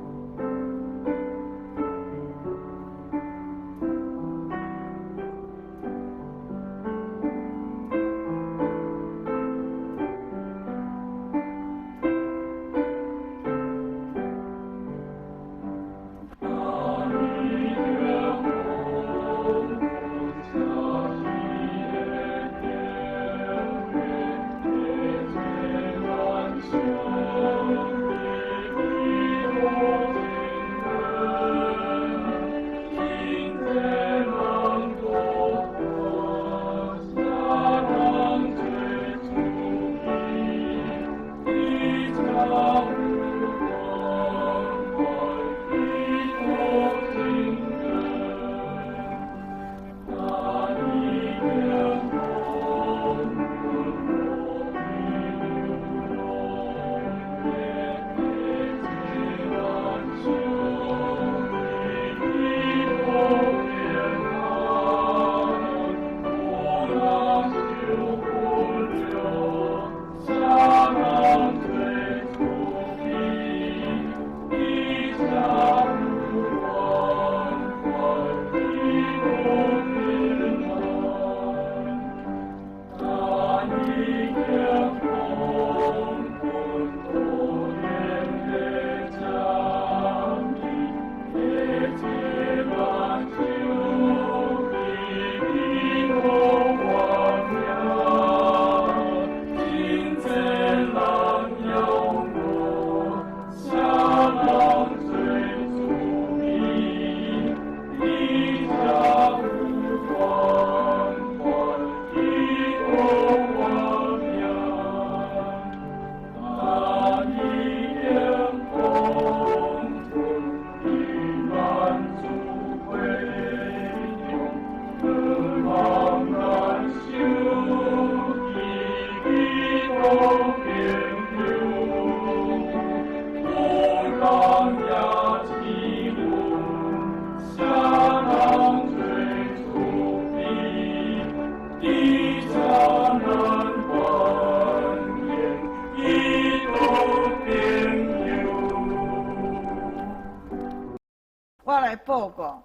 S1: 報告。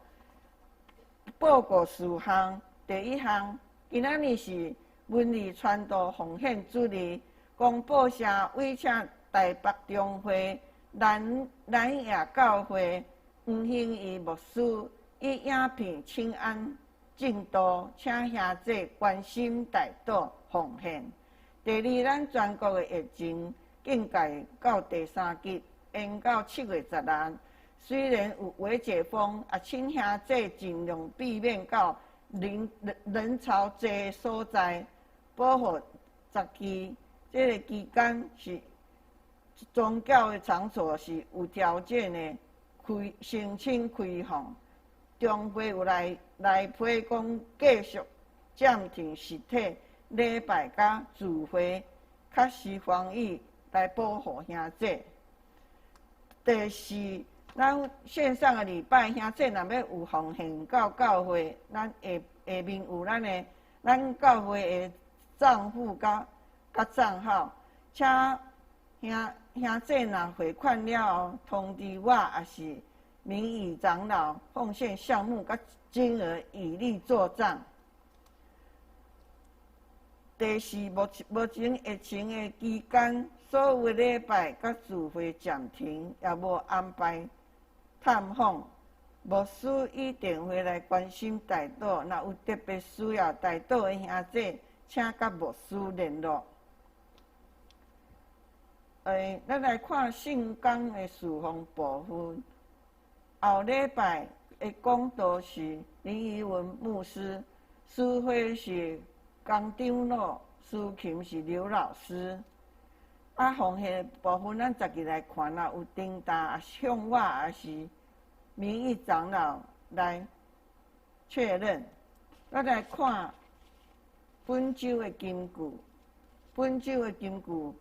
S1: 報告事項，第一項，今仔日是文理傳道奉獻主日，公報社委請台北中會南南亞教會黃興義牧師以影片請安證道，請兄弟關心代禱奉獻。第二，咱全國的疫情警戒到第三級，延到7月16。雖然有微解封，啊，請兄弟盡量避免到人人潮濟所在，保護家己。這个期間是宗教的場所是有條件的開申請開放。中會有來來批講繼續暫停實體禮拜佮聚會，確實防疫來保護兄弟。第四，咱線上的禮拜兄弟若欲有奉獻到教會，咱下下面有咱的咱教會的帳戶佮佮帳號，請兄兄弟若匯款了後，通知我抑是明義長老奉獻項目佮金額以利做帳。第四，目目前疫情的期間，所有禮拜佮聚會暫停，也無安排探訪。牧師以電話來關心代禱，若有特別需要代禱的兄弟，請佮牧師聯絡。咱來看聖工的事奉部分。後禮拜的講道是林怡文牧師，司會是江長老，司琴是劉老師。啊，奉獻部分，咱家己來看，若有訂單，向我抑是明義長老來確認。咱來看本週的金句，本週的金句，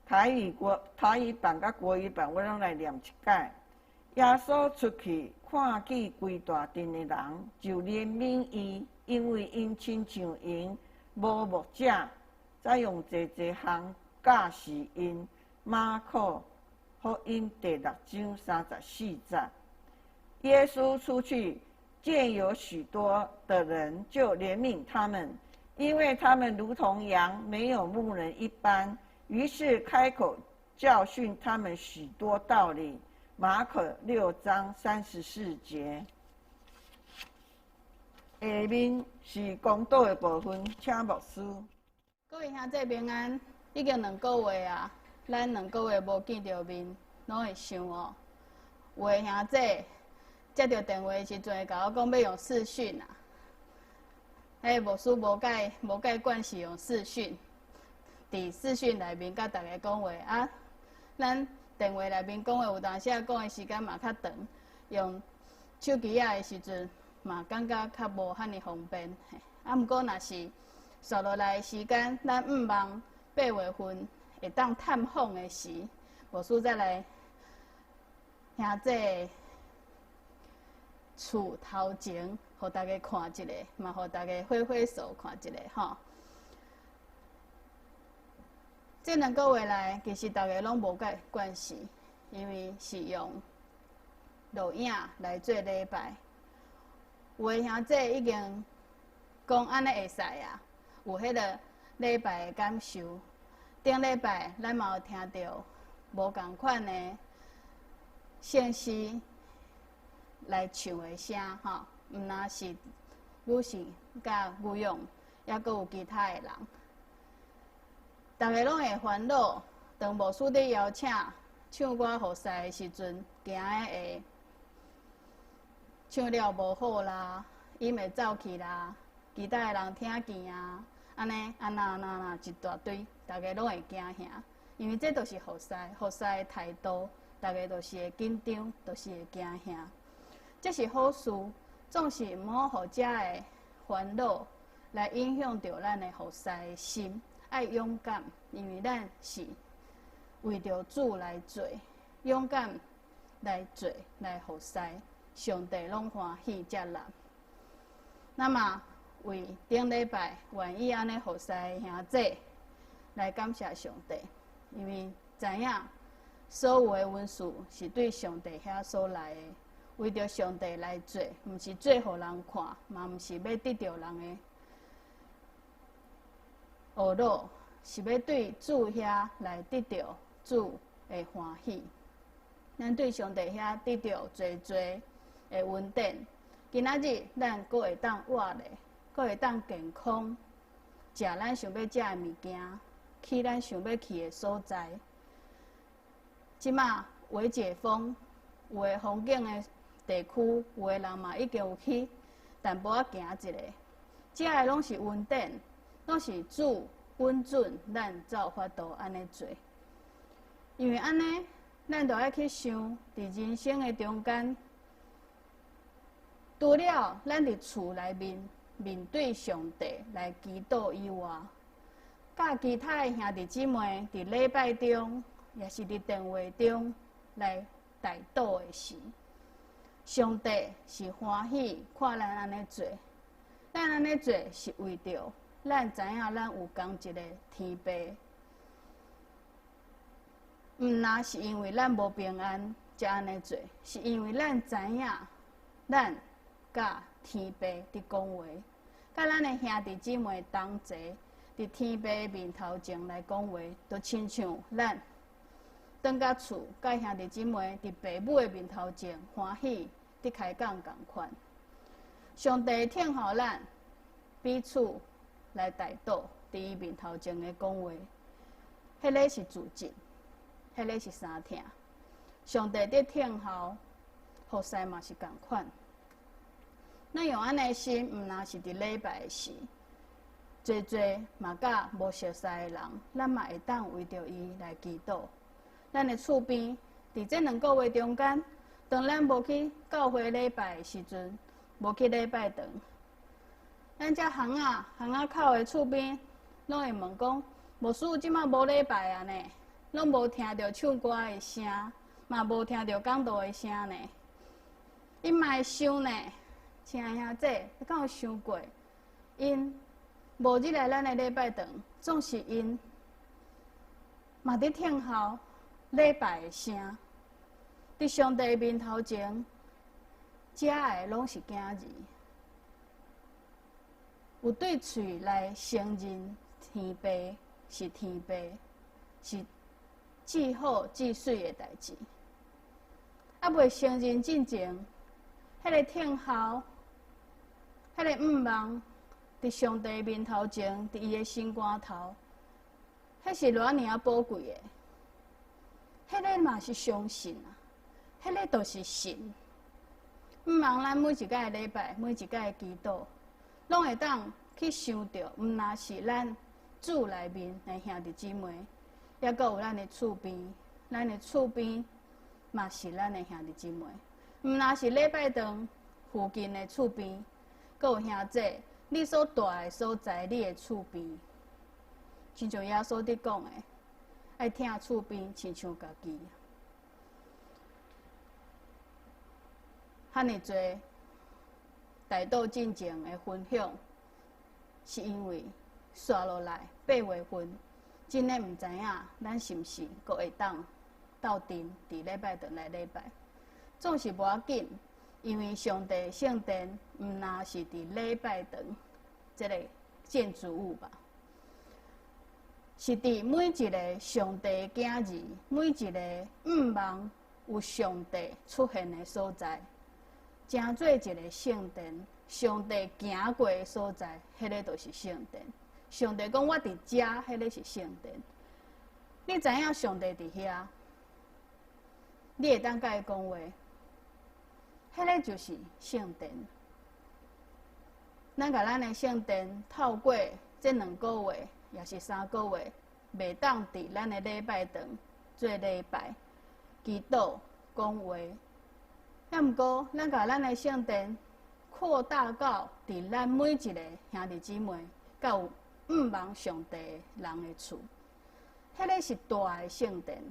S1: 台語國台語版佮國語版，我攏來念一擺。耶穌出去，看見規大陣的人，就憐憫伊，因為𪜶親像羊無牧者，才用濟濟項教示𪜶。馬可福音第六章34節。耶穌出去，見有許多的人，就憐憫他們，因為他們如同羊沒有牧人一般。於是開口教訓他們許多道理。馬可六章34節。下面是講道的部分，請牧師。
S6: 各位兄弟平安，已經兩個月啊，咱兩個月無見著面，攏會想哦。有的兄弟接著電話的時陣，會共我講欲用視訊啊。彼牧師無蓋無蓋慣勢用視訊，佇視訊內面佮大家講話啊。咱電話內面講話有當時仔講的時間嘛較長，用手機仔的時陣嘛感覺較無遐爾方便。啊，毋過若是紲落來的時間，咱向望8月份會當探訪的時，牧師再來兄弟厝頭前，予大家看一下，嘛予大家揮揮手看一下吼。這兩個月來，其實大家攏無蓋慣勢，因為是用錄影來做禮拜。有的兄弟已經講按呢會使啊，有彼个禮拜的感受。頂禮拜咱嘛有聽著無仝款的聖詩來唱的聲吼，毋但是女性佮女勇，抑閣有其他的人。逐家攏會煩惱，當牧師佇邀請唱歌服侍的時陣，驚的會唱了無好啦，音會走去啦，其他的人聽見啊，按呢按那按那按那一大堆，逐家攏會驚嚇，因為這就是服侍，服侍的態度，逐家就是會緊張，就是會驚嚇。這是好事，總是毋好予遮的煩惱來影響著咱的服侍的心。愛勇敢，因為咱是為著主來做，勇敢來做來服侍，上帝攏歡喜接納。那麼為頂禮拜願意按呢服侍的兄弟來感謝上帝，因為知影所有的恩賜是對上帝遐所來的，為著上帝來做，毋是做予人看，嘛毋是欲得著人的呵咾，是欲對主遐來得著主的歡喜。咱對上帝遐得著濟濟的恩典。今仔日咱閣會當活咧，閣會當健康，食咱想欲食的物件，去咱想欲去的所在。這馬未解封，有的風景的地區，有的人嘛已經有去淡薄仔行一下。這个攏是恩典，攏是主允准咱才有法度按呢做。因為按呢，咱就愛去想，佇人生的中間，除了咱佇厝內面面對上帝來祈禱以外，佮其他的兄弟姊妹佇禮拜中，抑是佇電話中來代禱的時，上帝是歡喜看咱按呢做。咱按呢做是為著咱知影咱有仝一个天父，毋若是因為咱無平安才按呢做，是因為咱知影咱佮天父佇講話，佮咱的兄弟姊妹同齊佇天父的面頭前來講話，就親像咱轉到厝，佮兄弟姊妹佇爸母的面頭前歡喜佇開講仝款。上帝聽候咱彼此來代禱，佇伊面頭前的講話，彼个是自責，彼个是相疼。上帝佇聽候，服侍嘛是仝款。咱用按呢心，毋若是佇禮拜的時，濟濟嘛佮無熟似的人，咱嘛會當為著伊來祈禱。咱的厝邊，佇這兩個月中間，當咱無去教會禮拜的時陣，無去禮拜堂，咱遮巷仔巷仔口的厝邊，攏會問講：牧師這馬無禮拜啊呢？攏無聽著唱歌的聲，嘛無聽著講道的聲呢？𪜶嘛會想呢，親愛兄弟，你敢有想過？𪜶無入來咱的禮拜堂，總是𪜶嘛佇聽候禮拜的聲，佇上帝面頭前，遮的攏是囝兒，有對喙來承認天父是天父，是至好至媠的代誌。猶未承認進前，彼个聽候，彼个向望，佇上帝面頭前，佇伊的心肝頭，彼是偌爾仔寶貴的。彼个嘛是相信啊，彼个就是信。向望咱每一擺禮拜，每一擺祈禱，攏會當去想著，毋若是咱主內面的兄弟姊妹，抑閣有咱的厝邊，咱的厝邊嘛是咱的兄弟姊妹。毋若是禮拜堂附近的厝邊，閣有兄弟，你所蹛的所在，你的厝邊，親像耶穌佇講的，愛疼厝邊，親像家己。遐爾濟代禱進前的分享，是因為紲落來八月份，真的毋知影咱是毋是閣會當鬥陣佇禮拜堂來禮拜。總是無要緊，因為上帝聖殿毋若是佇禮拜堂這个建築物吧，是佇每一个上帝囝兒，每一个向望有上帝出現的所在，成做一个聖殿。上帝行過的所在，彼个就是聖殿。上帝講我佇遮，彼个是聖殿。你知影上帝佇遐，你會當佮伊講話，彼个就是聖殿。咱共咱的聖殿透過這兩個月，抑是三個月，袂當佇咱的禮拜堂做禮拜、祈禱、講話。抑毋過，咱共咱的聖殿擴大到佇咱每一个兄弟姊妹，佮有向望上帝人的厝，彼个是大的聖殿。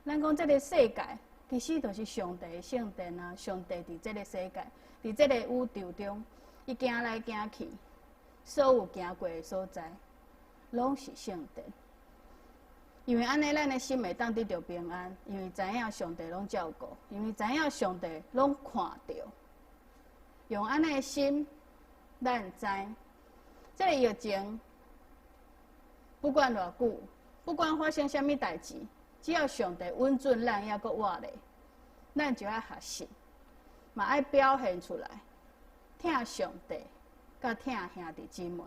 S6: 咱講這个世界，其實就是上帝的聖殿啊！上帝佇這个世界，佇這个宇宙中，伊行來行去，所有行過的所在，攏是聖殿。因為按呢，咱的心會當得著平安，因為知影上帝攏照顧，因為知影上帝攏看著。用按呢的心，咱知，這个疫情不管偌久，不管發生啥物代誌，只要上帝允准咱猶閣活咧，咱就愛學習，嘛愛表現出來，疼上帝，佮疼兄弟姊妹，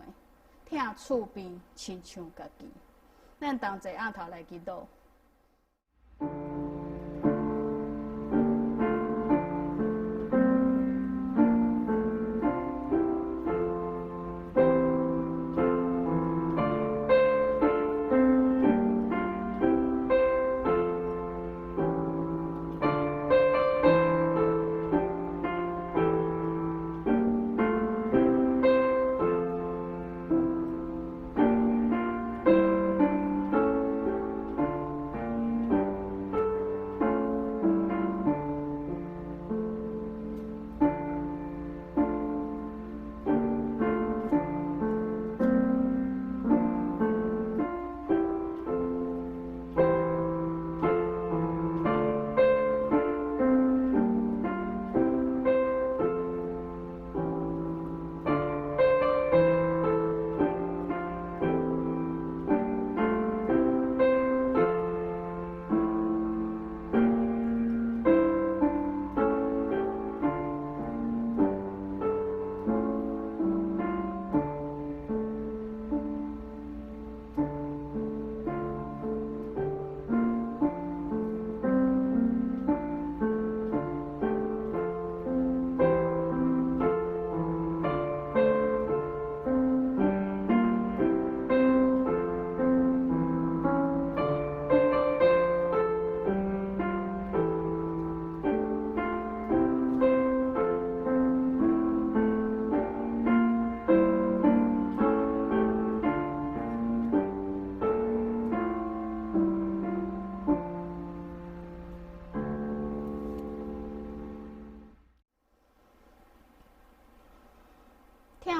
S6: 疼厝邊親像家己。咱同齊尪頭來祈禱。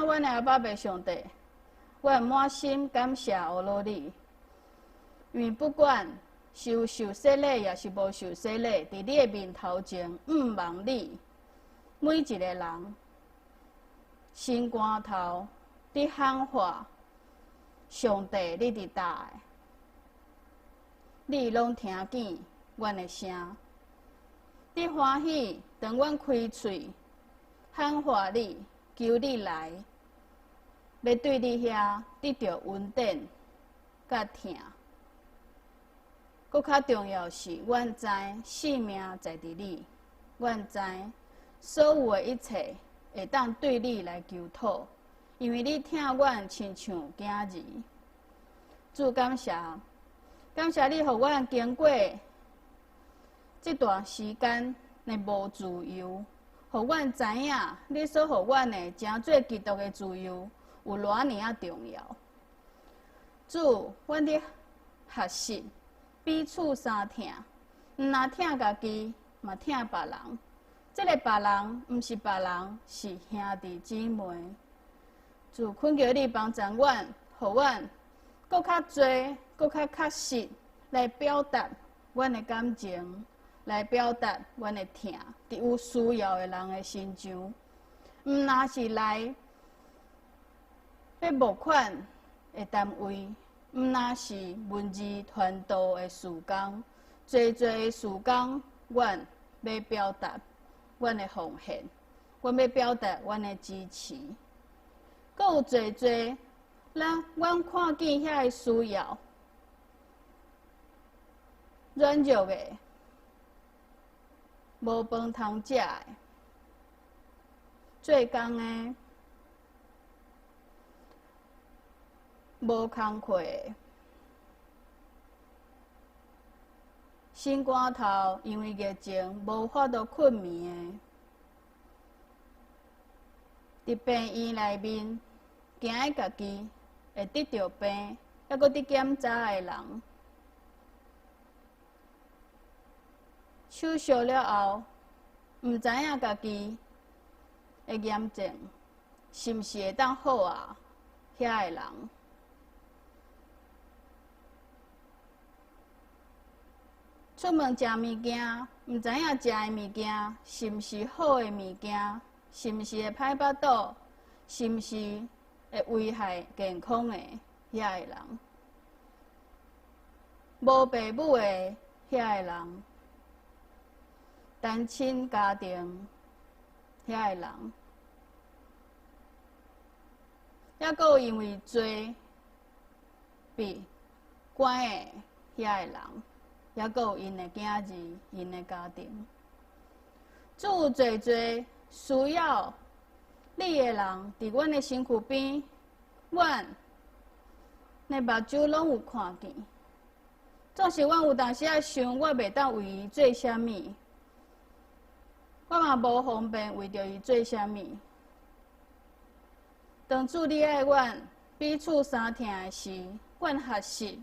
S6: 阮的阿爸父上帝，阮滿心感謝阿羅你，因為不管是有受洗禮，抑是無受洗禮，佇你的面頭前，向望你，每一個人心肝頭佇喊話，上帝，你佇佗的，你攏聽見阮的聲，你歡喜當阮開喙喊話你，求你來，欲對你遐得著恩典佮疼。閣較重要是，阮知性命在佇你，阮知所有的一切會當對你來求討，因為你疼阮親像囝兒。主感謝，感謝你予阮經過這段時間的無自由，予阮知影你所予阮的成做基督的自由有偌爾仔重要。主，阮佇學習彼此相疼，毋但疼家己，嘛疼別人。這个別人毋是別人，是兄弟姊妹。主，懇求你幫助阮，予阮閣較濟、閣較確實來表達阮的感情，來表達阮的疼，佇有需要的人的身上。毋但是來欲募款的單位，毋但是文字傳道的事工，濟濟的事工，阮欲表達阮的奉獻，阮欲表達阮的支持。閣有濟濟，咱阮看見遐个需要，軟弱的，無飯通食的，做工的，無工課的，心肝頭因為疫情無法度睏眠的，佇病院內面驚家己會得著病，猶閣佇檢查的人，手術了後，毋知影家己的癌症是毋是會當好啊？遐的人，出門食物件，毋知影食的物件是毋是好的物件，是毋是會歹腹肚，是毋是會危害健康的遐个人，無爸母的遐個人，單親家庭遐個人，抑閣有因為罪被關的遐個人，抑閣有𪜶的囝兒、𪜶的家庭，主有濟濟需要你的人，佇阮的身軀邊，阮的目睭攏有看見。總是阮有當時仔想，我袂當為伊做啥物，我嘛無方便為著伊做啥物。當主你愛阮彼此相疼的時，阮學習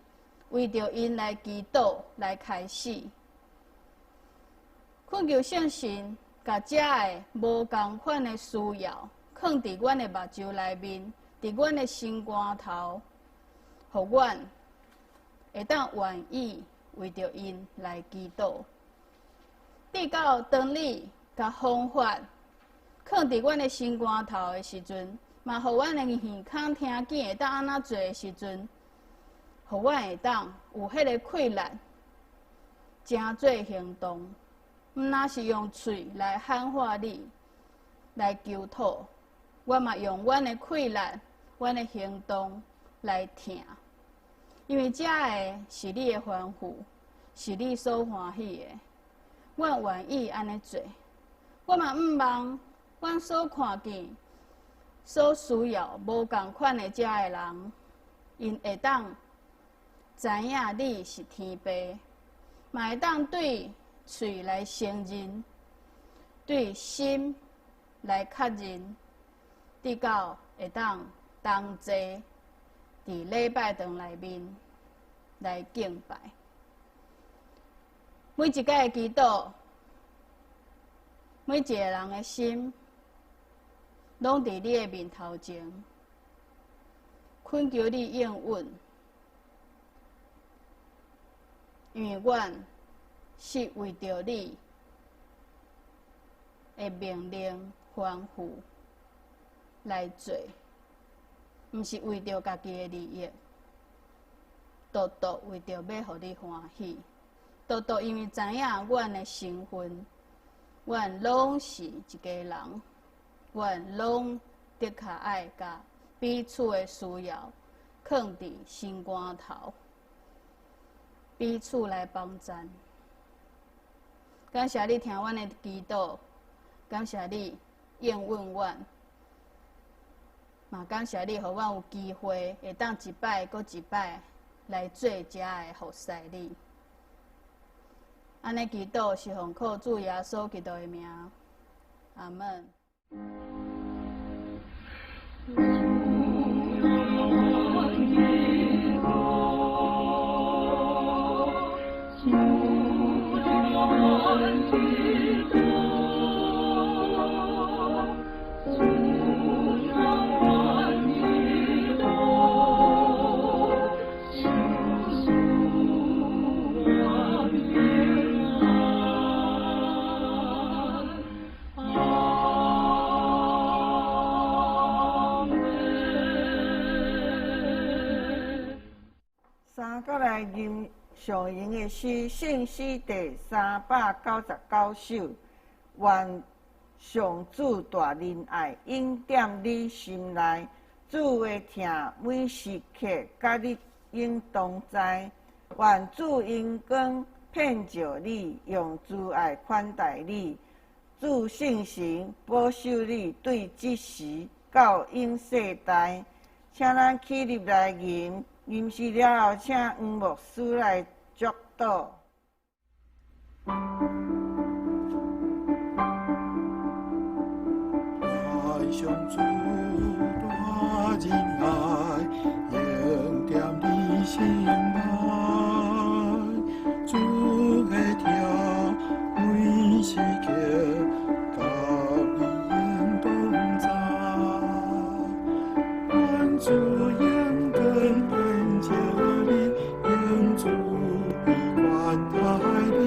S6: 為著𪜶來祈禱來開始，懇求聖神，共遮个無仝款的需要，囥佇阮的目睭內面，佇阮的心肝頭，予阮會當願意為著𪜶來祈禱。直到當你共方法囥佇阮的心肝頭的時陣，嘛予阮的耳孔聽見會當按怎做的時陣，予阮會當有彼个氣力，成做行動，毋若是用喙來喊話你，來求討，我嘛用阮的氣力、阮的行動來疼，因為這个是你的吩咐，是你所歡喜的，阮願意按呢做。我嘛毋望阮所看見、所需要無仝款的遮个人，𪜶會當知影你是天父，嘛會當對喙來承認，對心來確認，直到會當同齊佇禮拜堂內面來敬拜。每一擺的祈禱，每一个人的心，攏佇你的面頭前，懇求你應允，因為阮是為著你的命令吩咐來做，毋是為著家己的利益，獨獨為著欲予你歡喜，獨獨因為知影阮的身份，阮攏是一家人，阮攏的確愛共彼此的需要囥佇心肝頭，彼此來幫贊。感謝你聽阮的祈禱，感謝你應允阮，嘛感謝你予阮有機會會當一擺閣一擺來做遮的服侍你。按呢祈禱是奉靠主耶穌基督的名，阿們。
S1: 三閣來吟上用的詩，聖詩第399首。願上主大仁愛永踮你心內，主的疼每時刻佮你永同在。願主榮光遍照你，用慈愛款待你。主聖神保守你，對這時到永世代。請咱起立來吟，吟詩了後，請黃牧師來祝禱。
S7: 願上主大仁愛，永踮你心內，主的疼每時刻佮你永同在。願主榮光遍照你，用慈悲關愛你。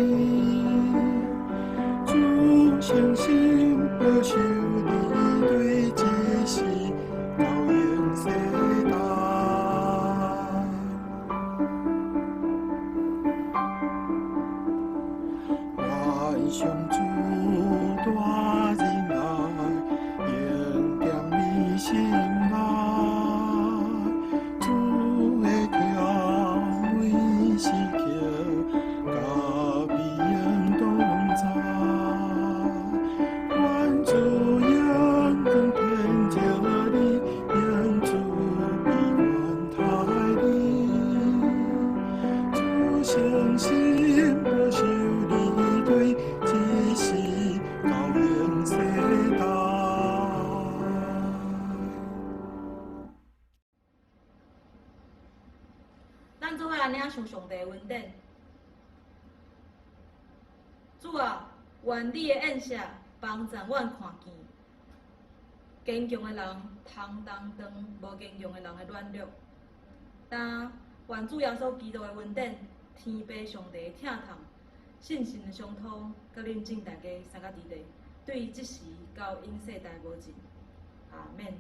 S3: 愛領受上帝的恩典。主啊，願你的恩赦幫助阮看見，堅強的人通擔當無堅強的人的軟弱。但願主耶穌基督的恩典、天父上帝的疼痛、聖神的相托，佮恁眾大家三甲佇咧，對這時到永世代無盡。阿免。